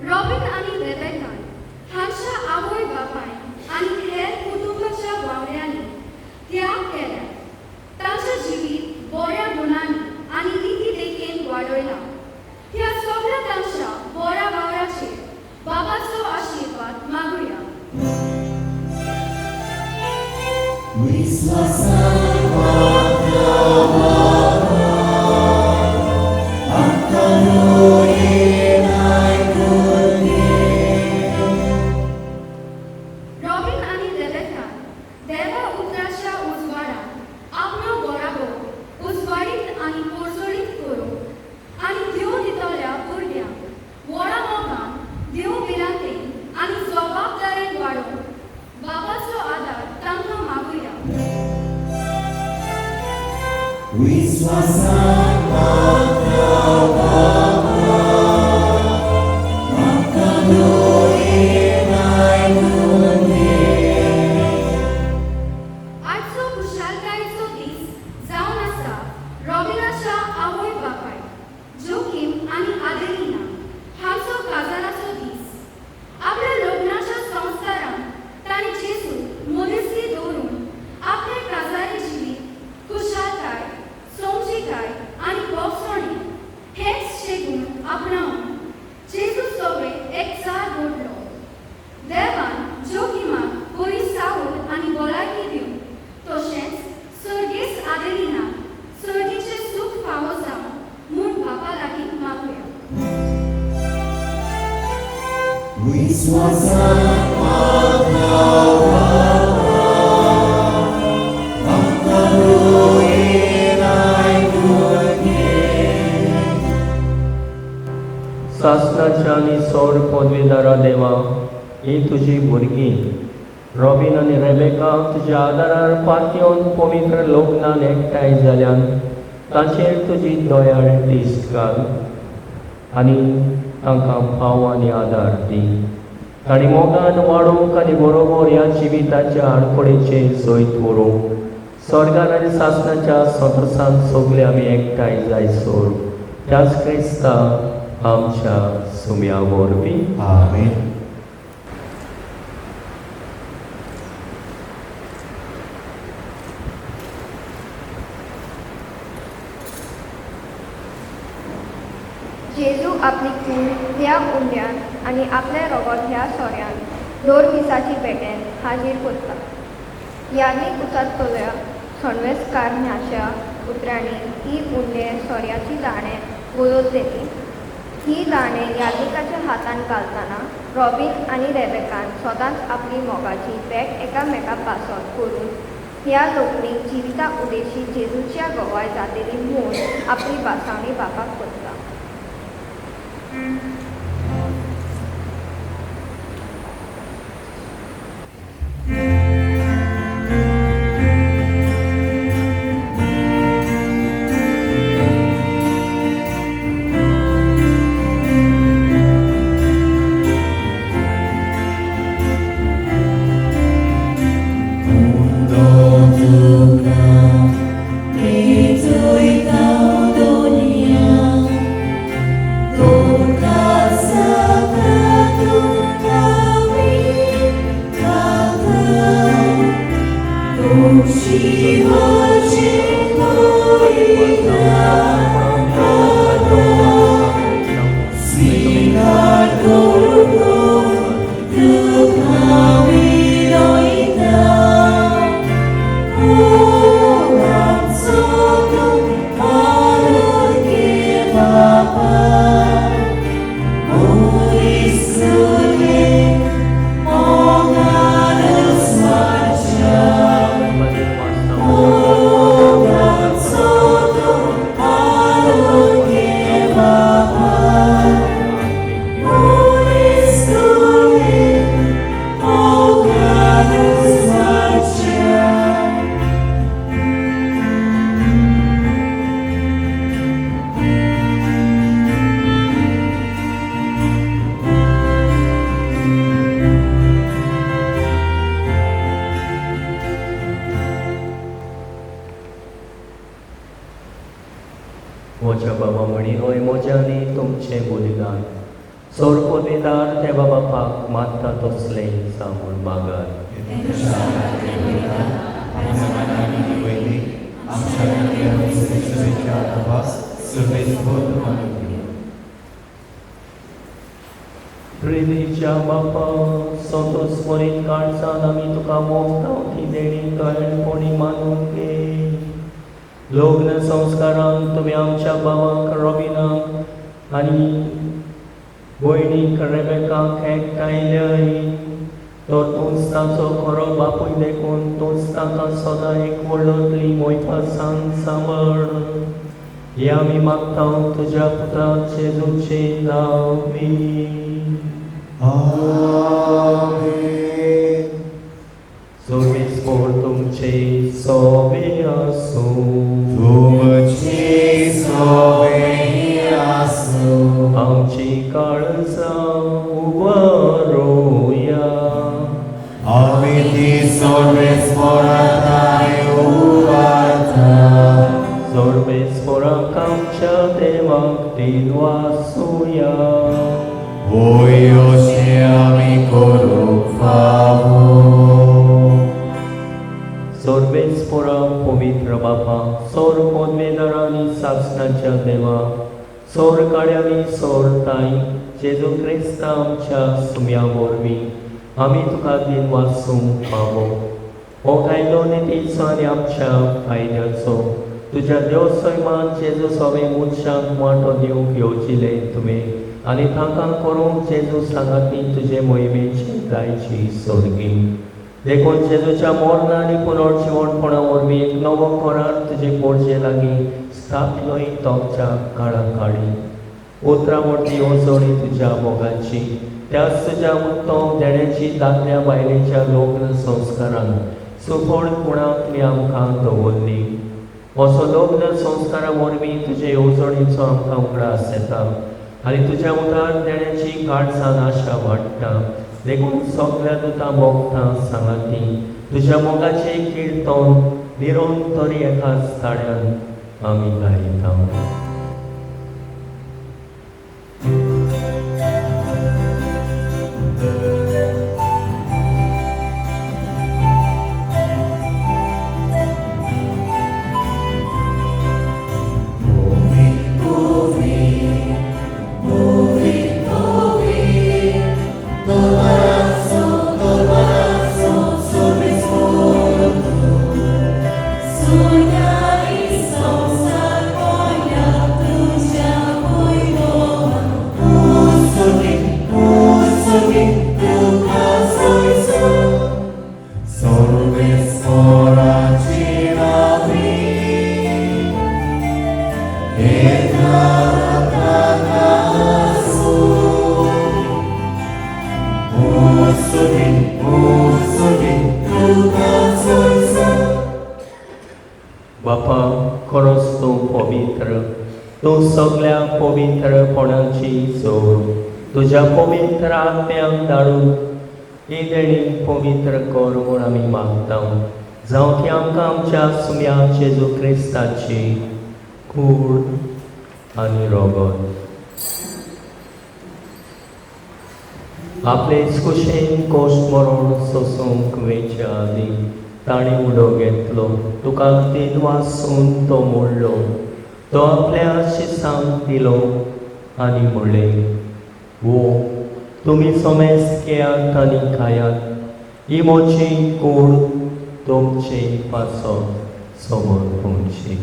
रॉबीन आनी रेबेकान हांच्या आवय बापायन आनी हेर कुटुंबाच्या वांगड्यांनी त्याग केल्यात. तांचें जिवीत बऱ्या गुणांनी आनी रिती देखीन वाडयलां. ह्या सगळ्या तांच्या बऱ्या वावराचेर बाबाचो आशिर्वाद मागुया. रॉबीन आनी रेबेकान देवा उतराच्या उजवाडान आपलो बराबर उजवाडीत आनी पोरजोळीत करूंक आनी देव दितल्या भुरग्यांक व्हडा मोगान देव भिरांतेन आनी जबाबदारेन वाडोवंक बाबाचो आदार तांकां मागुया. आजचो खुशालकायेचो दीस जावन आसा रॉबिनाच्या आवय बापाय जोकीम आनी आदेलिना हांचो काजाराचो दीस. आपल्या लग्नाच्या संस्कारान तांणी जेजू मदेस्ती दवरून आपले काजारी जिवीत खुशालकाय, समजिकाय आनी बोगसणे हेच शेगूण आपणावन जेजू सवे एकचार घडलो. देवान जोकिमाक बरी सावळ आनी भलायकी दिवन तशेंच सर्गेस्त आदेलिनाक सर्गीचें सूख फावो जावं म्हूण बापा लागीं मागुया. सासणाच्या आनी सौर पदवीदारा देवा, ही तुजी भुरगीं रॉबीन आनी रेबेका तुज्या आदारार पातयेवन पवित्र लग्नान एकठांय जाल्यान तांचेर तुजी दयाळ दिश्ट घाल आनी तांकां पाव आनी आदार दी. तांणी मोगान वाडोवंक आनी बरोबर ह्या जिविताच्या आडखळीचेर जैत व्हरूंक स्वर्गान आनी सासणाच्या संतोसान सगळे आमी एकठांय जायसर त्याच क्रिस्ता आमच्या सुम्या वरवीं. आमेन. कूड ह्या उंड्यान आनी आपलें रगत ह्या सोऱ्यान दोर मिसाची भेटेन हाजीर करता. यादीक उचारतल्या सणवेसकार ह्याच्या उतरांनी ती उंडे सोऱ्याची दाणे बदलतली. ही दाणे यादनिकाच्या हातान घालतना रॉबीन आनी रेबेकान सदांच आपली मोगाची भेट एकामेका पासत करून ह्या लोकनीक जिविता उदेशी जेजूच्या गवाय जातली म्हूण आपली भासावणी बापाक करता. म्हज्या बाबा म्हणी होय म्हज्या आनी तुमचें बलिदान सोर पदवीदार देवा बापाक मागता तसलें सांगून मागात. प्रितीच्या बापा सोतो स्मरीत काळजान आमी तुका मोगता ती देणी दयाळपणी मानून घे. लग्न संस्कारान तुमी आमच्या भावाक रॉबिनाक आनी भयणीक रेबेकाक एकठांयल्याय तर तूंच ताचो खरो बापूय देखून तूंच ताका सदां एक व्हडली मोयपासान सांबाळ. हे आमी मागता तुज्या पुता जेजूचे नांवी. आमेन. सर्वेस्पोर तुमचे सोबे आसूं. तुमचे सोबे आसूं. आमची काळजां उबारोया. आमी ती सर्वेस्पोराताय उबारता. सर्वेस्पोराक आमच्या देवाक दिनवासुया. होय अशें आमी करूंक फावो. सर्वेस्पोरा पवित्र बापा सोर पदवेदार आनी सासणाच्या देवा सोर काळ्यांनी सोर ताई जेजू क्रिस्ता आमच्या सुम्या वरवीं आमी तुका दिनवासूंक फावो. हो कायदो नितीचो आनी आमच्या फायद्याचो तुज्या देव सैमान जेजू सगळे मनशांक वांटो दिवंक येवजिलें तुवें आनी तांकां करूंक जेजू सांगाती तुजे मोहिमेची जायची सोर्गी. देखून जेजूच्या मरण आनी पुनर्जिवणपणा वरवीं एक नवो करार तुजे पोरजे लागीं स्थापलोय तोपच्या काळा काळी. उतरां वरवीं येवजणी तुज्या मोगाची त्याच तुज्या उत्तम देण्याची दादल्या बायलेच्या लग्न संस्कारान सुफळ कुणाक आमकां दवरली. असो लग्न संस्कारा वरवीं तुजे येवजणेचो आमकां उगडास येता आनी तुज्या उदार देण्याची काळजान आशा वाडटा. देखून सगळ्या तुका मोगता सांगाती तुज्या मोगाचें किर्तन निरंतर एकाच ताळ्यान आमी गायता. Moving, moving, moving. सगळ्या पवित्रपणाची जोड तुज्या पवित्र आत्म्याक धाडून ही देणी पवित्र कर म्हूण आमी मागता, जावं की आमकां आमच्या सुम्या जेजू क्रिस्ताची कूड आनी रोगत आपले कुशेन कोश मरण सोसूंक वेच्या आदी ताणें उडो घेतलो, तुका तीन वासून तो मोडलो, तो आपल्या शिसांक दिलो आनी म्हणलें, वो तुमी सोमेस्त घेयात आनी खायात, ही म्हजी कूड तुमचे पासत समर्पणची.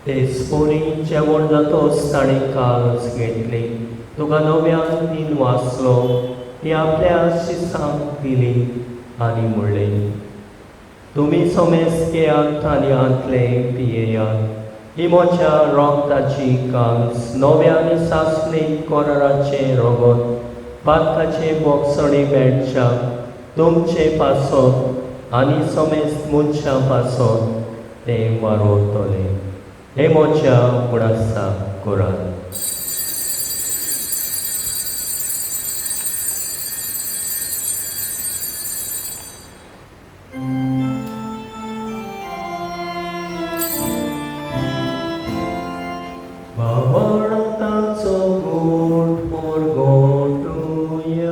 तेचपरी जेवण जातोच ताणें काल्स घेतली, तुका नव्यान तीन वाचलो, ती आपल्या शिसांक दिली आनी म्हणलें, तुमी सोमेस्त घेयात आनी हांतले पियेयात, ही म्हज्या रोगताची काल्स नव्या आनी सासणीक कराराचें रोगत पातकाचे बोगसणी मेळच्या तुमचे पासत आनी सोमेस्त मनशां पासत तें वारोवतलें. हे म्हज्या उगडासा करात. बावळटाचो गोड परगटुया.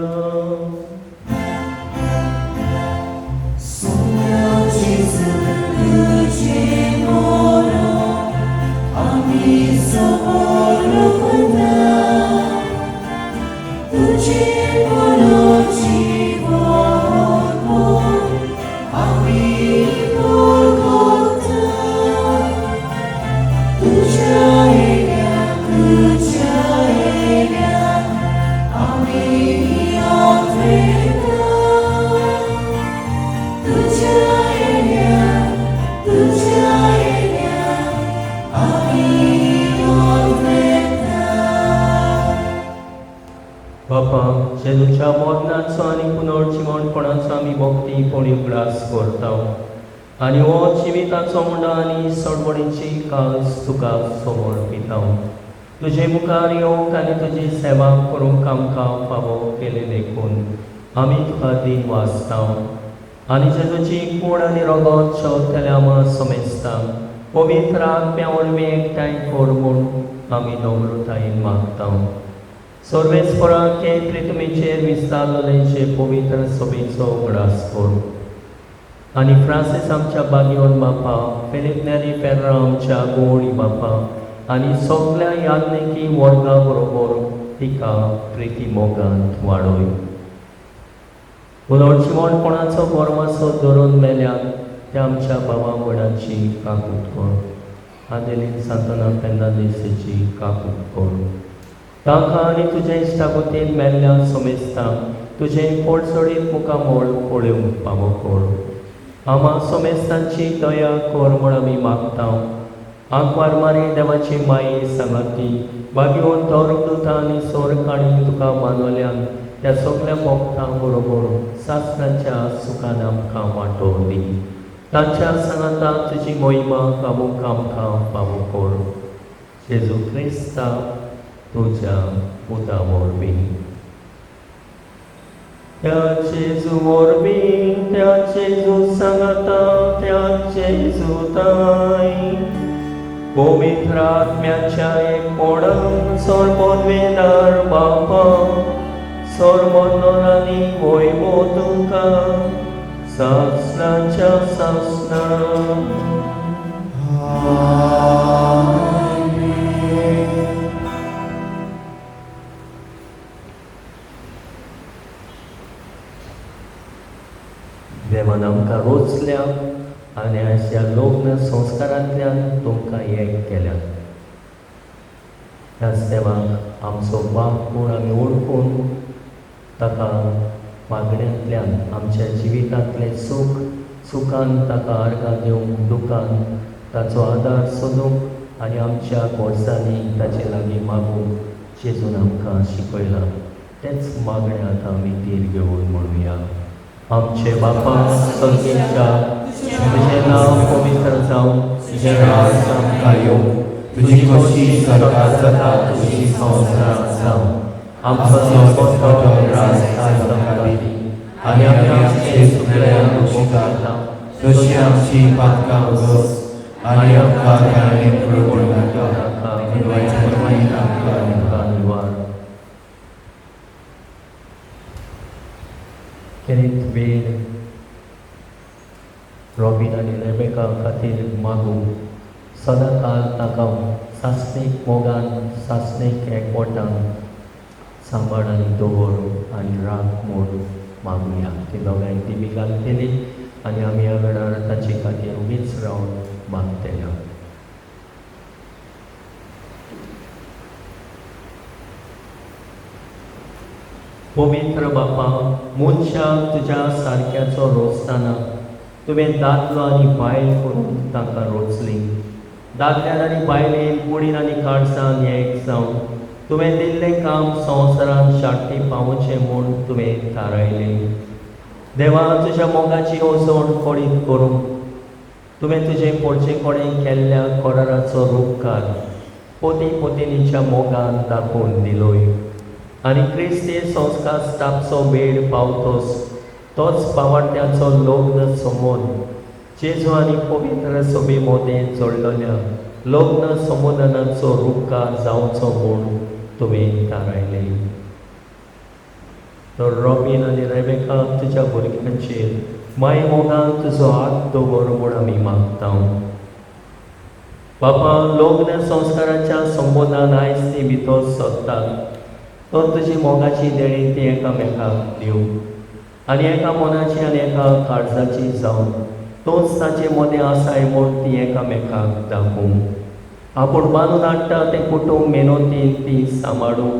बापा, जेजूच्या मरणाचो आनी पुनर्जिवणपणाचो आमी भक्तीपणी उगडास करता आनी हो जिविताचो मुंडा आनी सडवणीची काल्स तुका समर्पिता. तुजे मुखार येवंक आनी तुजी सेवा करूंक आमकां फावो केले देखून आमी तुका दिन वाचता आनी जेजूची कूड आनी रोगत शेवतल्या आमा समेजता पवित्र आत्म्या वरवीं एकठांय कर म्हूण आमी नम्रतायेन मागता. सर्वेस्पराके प्रितुमीचेर विस्तारलेले पवित्र सभेचो उगडास कर आनी फ्रांसीस आमच्या बागियोन बापा, फिलीप नेरी फेर्रा आमच्या गोवणी बापा आनी सगल्या याज्ञिकी वर्गा बरोबर तिका प्रिती मोगांत वाडय. पुनर्जिवणपणाचो बोरमासो धरून मेल्यात त्या आमच्या बाबा वडाची काकूत कर, आदेलीन सांताना फेर्नांदीसाची काकूत कर. तांकां आनी तुज्या इश्टागतीन मेल्ल्या सोमेस्तांक तुजें पोटसडीत मुखामळ पळोवंक फावो कर. आमा सोमेस्तांची दया कर म्हूण आमी मागता. आंकवार मारी देवाची माई सांगाती बागयोन धर्मदूतां आनी सोरकाणी तुका मानवल्यान त्या सगल्या भक्तां बरोबर सासणाच्या सुखान आमकां वांटो दी. तांच्या सांगाता तुजी मोहिमा गावूंक आमकां फावो कर. जेजू क्रिस्ता तुज्या पुता वरवीं. त्या जेजू वरवीं, त्या जेजू सांगाता, त्या जेजू ताय पवित्र आत्म्याच्या एकपणान सर्वोन्मेदार बापा सर्वोन्नरांनी वैभव तुका सासणाच्या सासणा. देवान आमकां रोचल्या आनी अशा लग्न संस्कारांतल्यान तुमकां एक केल्या. ह्याच देवाक आमचो बाप म्हूण आमी वळखून ताका मागण्यांतल्यान आमच्या जिवितांतलें सूख सुखान ताका आर्गां दिवंक, दुखान ताचो आदार सोदूंक आनी आमच्या गरजांनी ताचे लागीं मागूंक जेजून आमकां शिकयलां तेंच मागणें आतां आमी धीर घेवन म्हणुया. आमचे बापा सर्गेच्या, तुजें नांव पवित्र जावं, तुजें राज आमकां येवं, तुजी खोशी सरकार जाता तुजी संवसारांत जावं. आमचो दिसपट्टो राज आयज आमकां दी आनी आमी आमचे चुकल्यांक उपकारता तशी आमची पातकां उगस आनी आमकां कारणें पडूं नाका, पूण वायटांतल्यान आमकां निवार. निवार. खेरीत वेळ रॉबीन आनी रेबेका खातीर मागूं सदांकाल ताका सासणीक मोगान सासणीक एकवटान सांबाळ आनी दवर आनी राग म्हूण मागुया. ती दोगांय दिमी घालतली आनी आमी ह्या वेळार ताचे खातीर उगीच रावन मागतले. पवित्र बापा, मनशाक तुज्या सारक्याचो रोचतना तुवें दादलो आनी बायल करून तांकां रोचली. दादल्यान आनी बायलेन कुडीन आनी काळजान एक जावन तुवें दिल्लें काम संवसारान शाटी पावोवचें म्हूण तुवें थारायलें. देवा, तुज्या मोगाची ओसवण कोडीत करूंक तुवें तुजे पोडचे कडेन केल्ल्या कराराचो रूपकार पोती पोतिनीच्या मोगान दाखोवन दिलोय आनी क्रिस्ती संस्कार स्थापचो वेळ पावतोच तोच पावाड्याचो लग्न समोन जेजू आनी पवित्र सभे मदें जोडलेल्या लग्न संबोधनाचो रूपकार जावचो म्हूण तुवें थारायलें. तर रॉबीन आनी रेबेका तुज्या भुरग्यांचेर माय मोगान तुजो हात दवर म्हूण आमी मागता. बापा, लग्न संस्काराच्या संबोधान आयज ती भितर सरतात तर तुजी मोगाची देणी ती एकामेकाक दिवं आनी एका मनाची आनी एका काळजाची जावन तोच ताचे मदें आसाय म्हूण ती एकामेकाक दाखोवं. आपूण बांदून हाडटा तें कुटूंब मेहनतीन ती सांबाळूं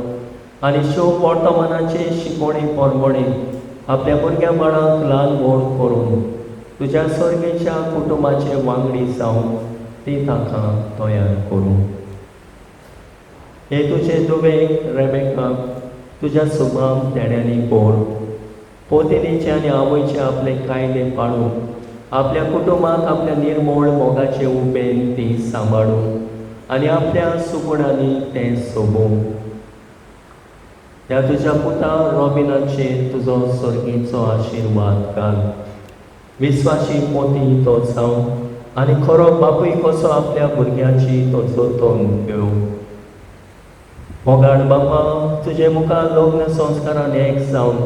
आनी शोभ वर्तमानाचे शिकवणे परमणे आपल्या भुरग्या बाळांक ल्हान व्हड करून तुज्या सर्गेच्या कुटुंबाचे वांगडी जावन ती तांकां तयार करूं. हे तुजे दुबेक रेबेकाक तुज्या सुभाम देण्यांनी भर. पोतिनीचे आनी आवयचे आपले कायदे पाळून आपल्या कुटुंबाक आपल्या निर्मोळ मोगाचे उबेन ती सांबाळूं आनी आपल्या सुगुणांनी तें सोबोवं. त्या तुज्या पुता रॉबिनाचेर तुजो सर्गीचो आशिर्वाद घाल. विस्वाशी पोती तो जावं आनी खरो बापूय कसो आपल्या भुरग्याची तो जतन घेवं. मोगाळ बापा, तुजे मुखार लग्न संस्कारान एक जावन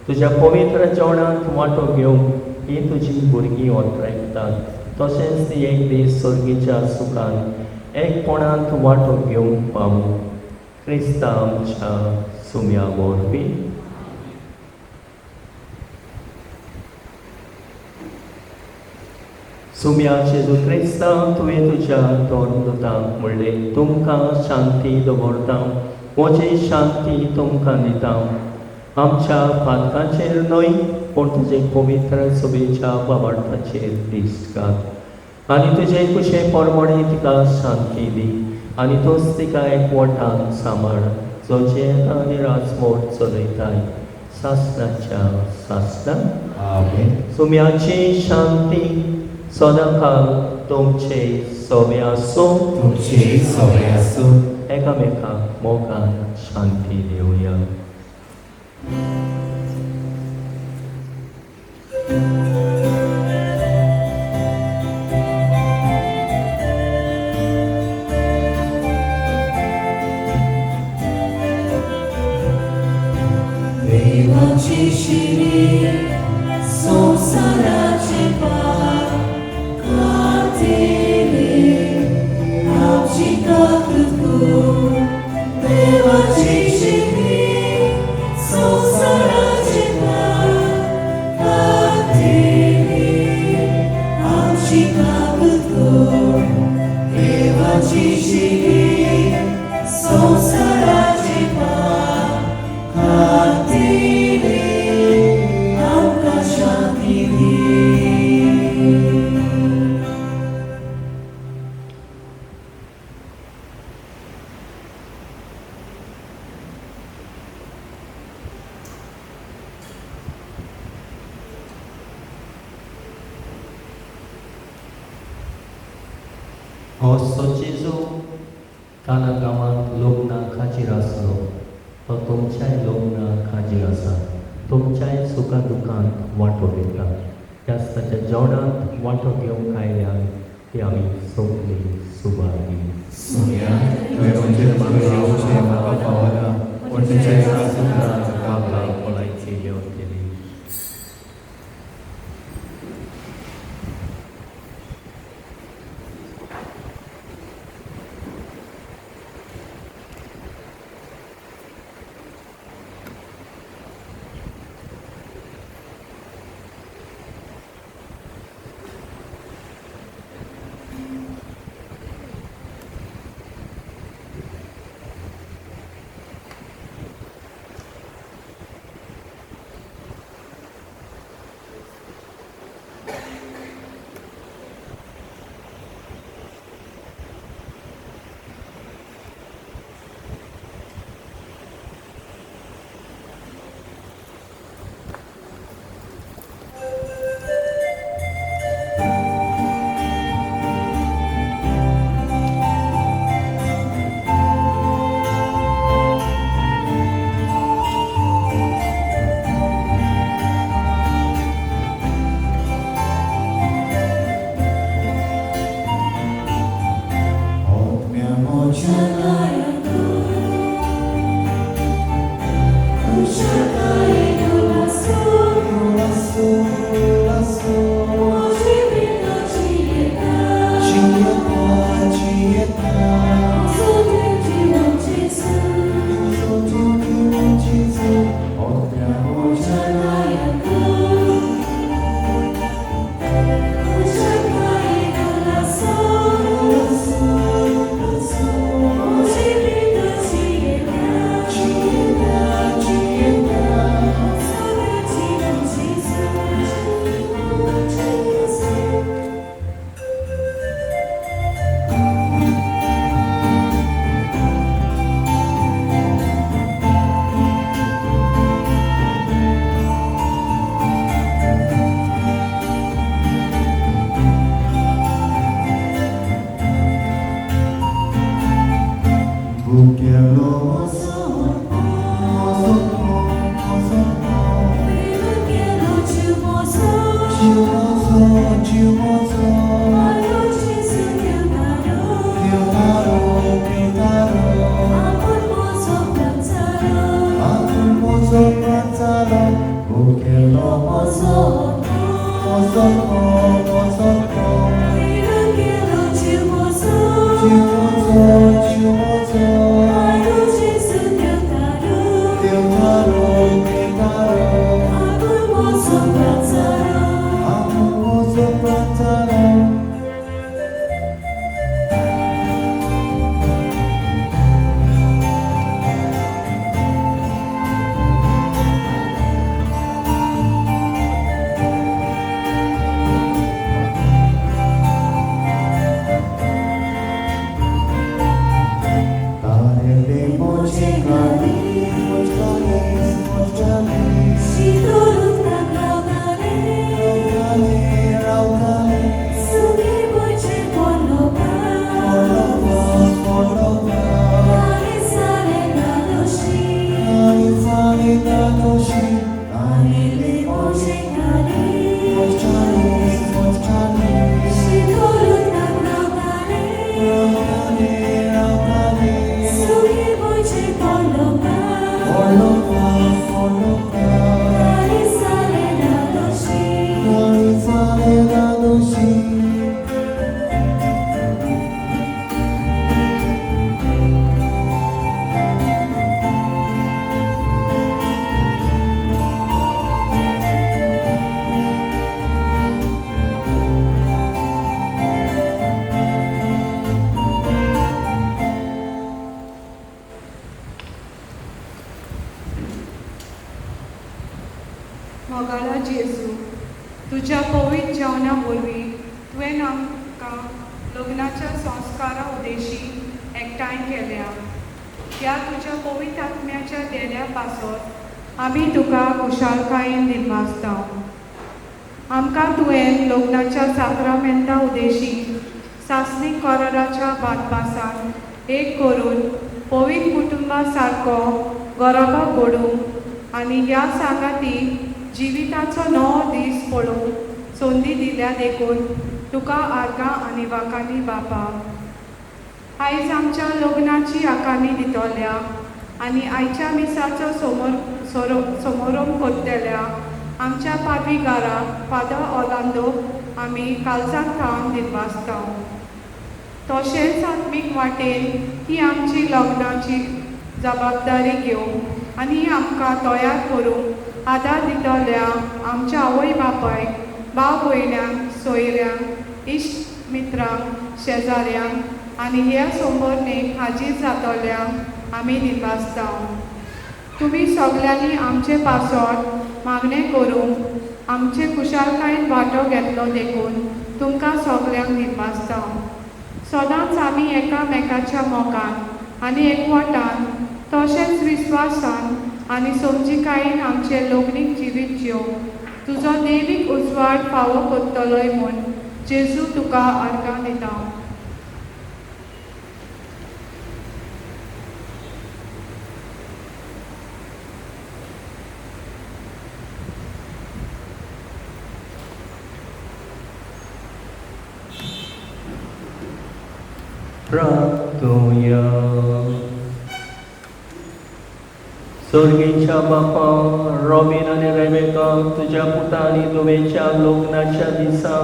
तुज्या पवित्र जेवणांत वांटो घेवंक ही तुजी भुरगीं ओतरायतात तशेंच ती एक दीस सर्गीच्या सुखान एकपणांत वांटो घेवंक पावूं. क्रिस्ता आमच्या सुम्या वरवीं. सुम्या जेजू क्रिस्ता, तुवें तुज्या धर्मदूतांक म्हणलें, तुमकां शांती दवरता, म्हजी शांती तुमकां दिता. आमच्या पातकांचेर न्हय पूण तुजे पवित्र सभेच्या बाबार्थाचेर दिश्ट घाल आनी तुजे कुशे परमणे तिका शांती दी आनी तोच तिका एकवटान सांबाळ, जो जियेता आनी राजमोड चलयताय सासणाच्या सासणाक. आमेन. सुम्याची शांती सदांकाल तुमचे सोबे आसूं. तुमचे सोबे आसूं. एकामेकाक मोगान शांती दिवया. देवाची शिरी संवसाराचे पाप काडटली, आमची काकूत कर. देवाची शिरी संवसाराचे पाप काडटली, आमची काकूत कर. देवाची शिरी संवसाराचे पाप काडटली, गोस्तो जेजू काना गांवांत लग्नाक हाजीर आसलो, तो तुमच्याय लग्नाक हाजीर आसा. तुमच्याय सुखा दुखांत वांटो घेता. त्याच ताच्या जेवणांत वांटो घेवंक आयल्यान ती आमी सगळीं सुभागी. सोनिया, तुवें म्हजेर येवचें म्हाका फावना, पूण तुज्या एका उतरान म्हाका भलायकी मेवतली. मोगाला जेजू, तुज्या पवित्र जेवणा वरवीं तुवें आमकां लग्नाच्या संस्कारा उद्देशी एकठांय केल्या. ह्या तुज्या पवित्र आत्म्याच्या देण्या पासत आमी तुका खुशालकायेन दिनवासता. आमकां तुवें लग्नाच्या साक्रामेंता उद्देशी सासणी कोराराच्या बादपासान एक करून पवित्र कुटुंबा सारको गरोबो घडूंक आनी ह्या सांगाती जिविताचो नवो दीस पळोवंक संदी दिल्या देखून तुका आर्गां आनी वाकांनी बापा. आयज आमच्या लग्नाची आकाणी दितल्या आनी आयच्या मिसाचो समोरम करतल्या आमच्या पादवीगाराक फादर ऑर्लांडो आमी कालसाक थावन दिनवासता. तशेंच आत्मीक वाटेन ही आमची लग्नाची जबाबदारी घेवंक आनी आमकां तयार करूंक आदार दितल्या आमच्या आवय बापायक, भाव भयण्यांक, सोयऱ्यांक, इश्ट मित्रांक, शेजाऱ्यांक आनी ह्या सोंबरणेक हाजीर जातल्यांक आमी दिनवासता. तुमी सगल्यांनी आमचे पासत मागणें करूंक आमचे खुशालकायेन वांटो घेतलो देखून तुमकां सगल्यांक दिनवासता. सदांच आमी एकामेकाच्या मोगान आनी एकवटान तशेंच विस्वासान आनी समजिकायेन आमचें लग्नीक जिवीत जिवंक तुजो देवीक उजवाड फावो करतलोय म्हूण जेजू तुका आर्गां दिता. प्रार्थुया. सर्गेच्या बापा, रॉबीन आनी रेबेका तुज्या पुता आनी धुवेच्या लग्नाच्या दिसा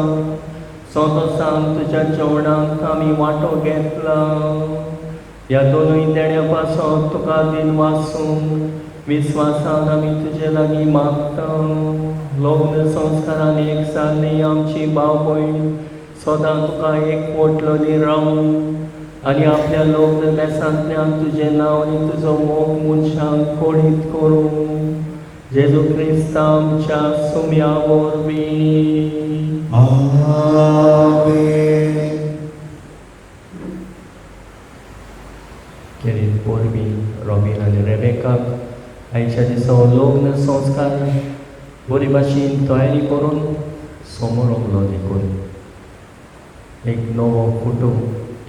संतोसान तुज्या जेवणाक आमी वांटो घेतला. ह्या दोनूय देण्या पासून तुका दिनवासून विस्वासान आमी तुजे लागीं मागता. लग्न संस्कारान एक जाल्ली आमची भाव भयण सदां तुका एक पोटलोली रावूं आनी आपल्या लग्न बेसांतल्यान तुजें नांव आनी तुजो मोग मनशांक कळीत करूं. जेजू क्रिस्ता आमच्या सुम्या वरवीं. आमेन. केरीत परबीं रॉबीन आनी रेबेकाक आयच्या दिसा लग्न संस्कार बरे भाशेन तयारी करून समोर देखून एक नवो कुटूंब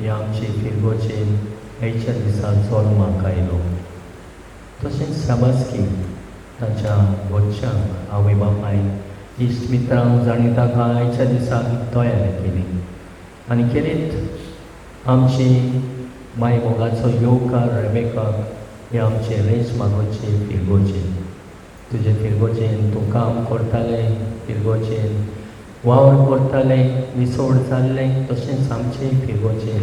हे आमचे फिरगोचेन आयच्या दिसा जल्माक आयलो. तशेंच शाबासकी ताच्या घरच्यांक, आवय बापायक, इश्ट मित्रांक जांणी ताका आयच्या दिसा तयार केली. आनी खेरीत आमची माय मोगाचो येवकार रेबेकाक हे आमचे रेज मागोचे फिरगोचेन. तुजे फिरगोचेन तूं काम करतालें, फिरगोचेन वावर करतालें, विसोड जाल्लें, तशेंच आमचें फिरगोचेर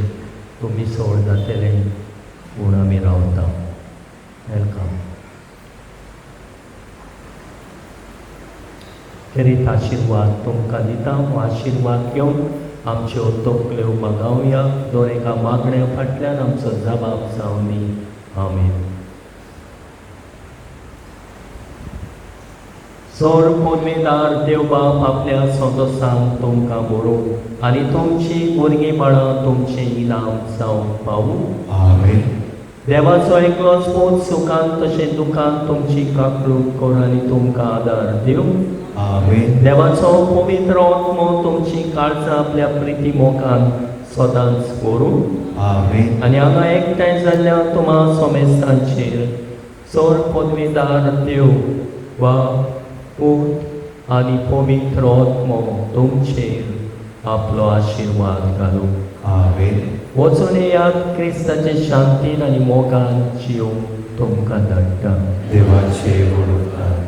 तूं विसोड जातलें म्हूण आमी रावता. Welcome. खेरीत आशिर्वाद तुमकां दिता. हो आशिर्वाद घेवन आमच्यो तकल्यो मागावया. दर एका मागण्या फाटल्यान आमचो जबाब जावं दी. आमेन. सोर पुर्मेदार देव बाप आपल्या संतोसान तुमकां बरोवं आनी तुमची भुरगीं बाळां तुमचें इनाम जावंक पावूं. आमेन. देवाचो एकलोच पूत सुखान तशें दुखान तुमची काकळूट कर आनी तुमकां आदार दिवं. आमेन. देवाचो पवित्र आत्मो तुमची काळजां आपल्या प्रिती मोगान सदांच करूं. आमेन. आनी हांगा एकठांय जाल्ल्या तुमा सोमेस्तांचेर सोर पदवीदार देव वा पूत आनी पवित्र आत्मो तुमचेर आपलो आशिर्वाद घालूं. आमेन. वचून येयात, क्रिस्ताचे शांतीन आनी मोगान जिवंक तुमकां धाडटा. देवाचे व्हड उपकार.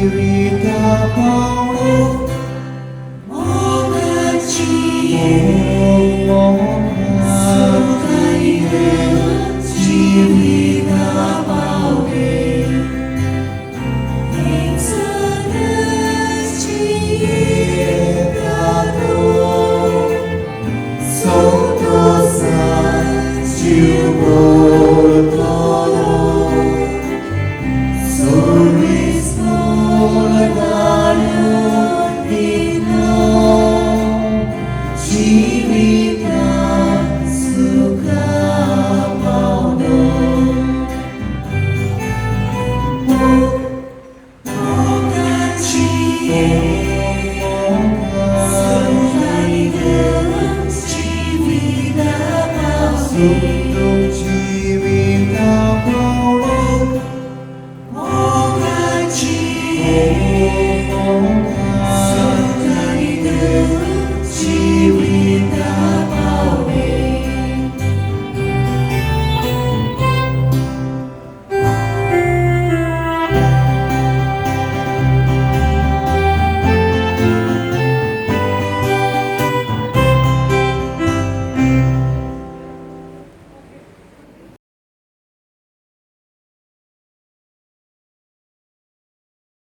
Spirit. Sukhum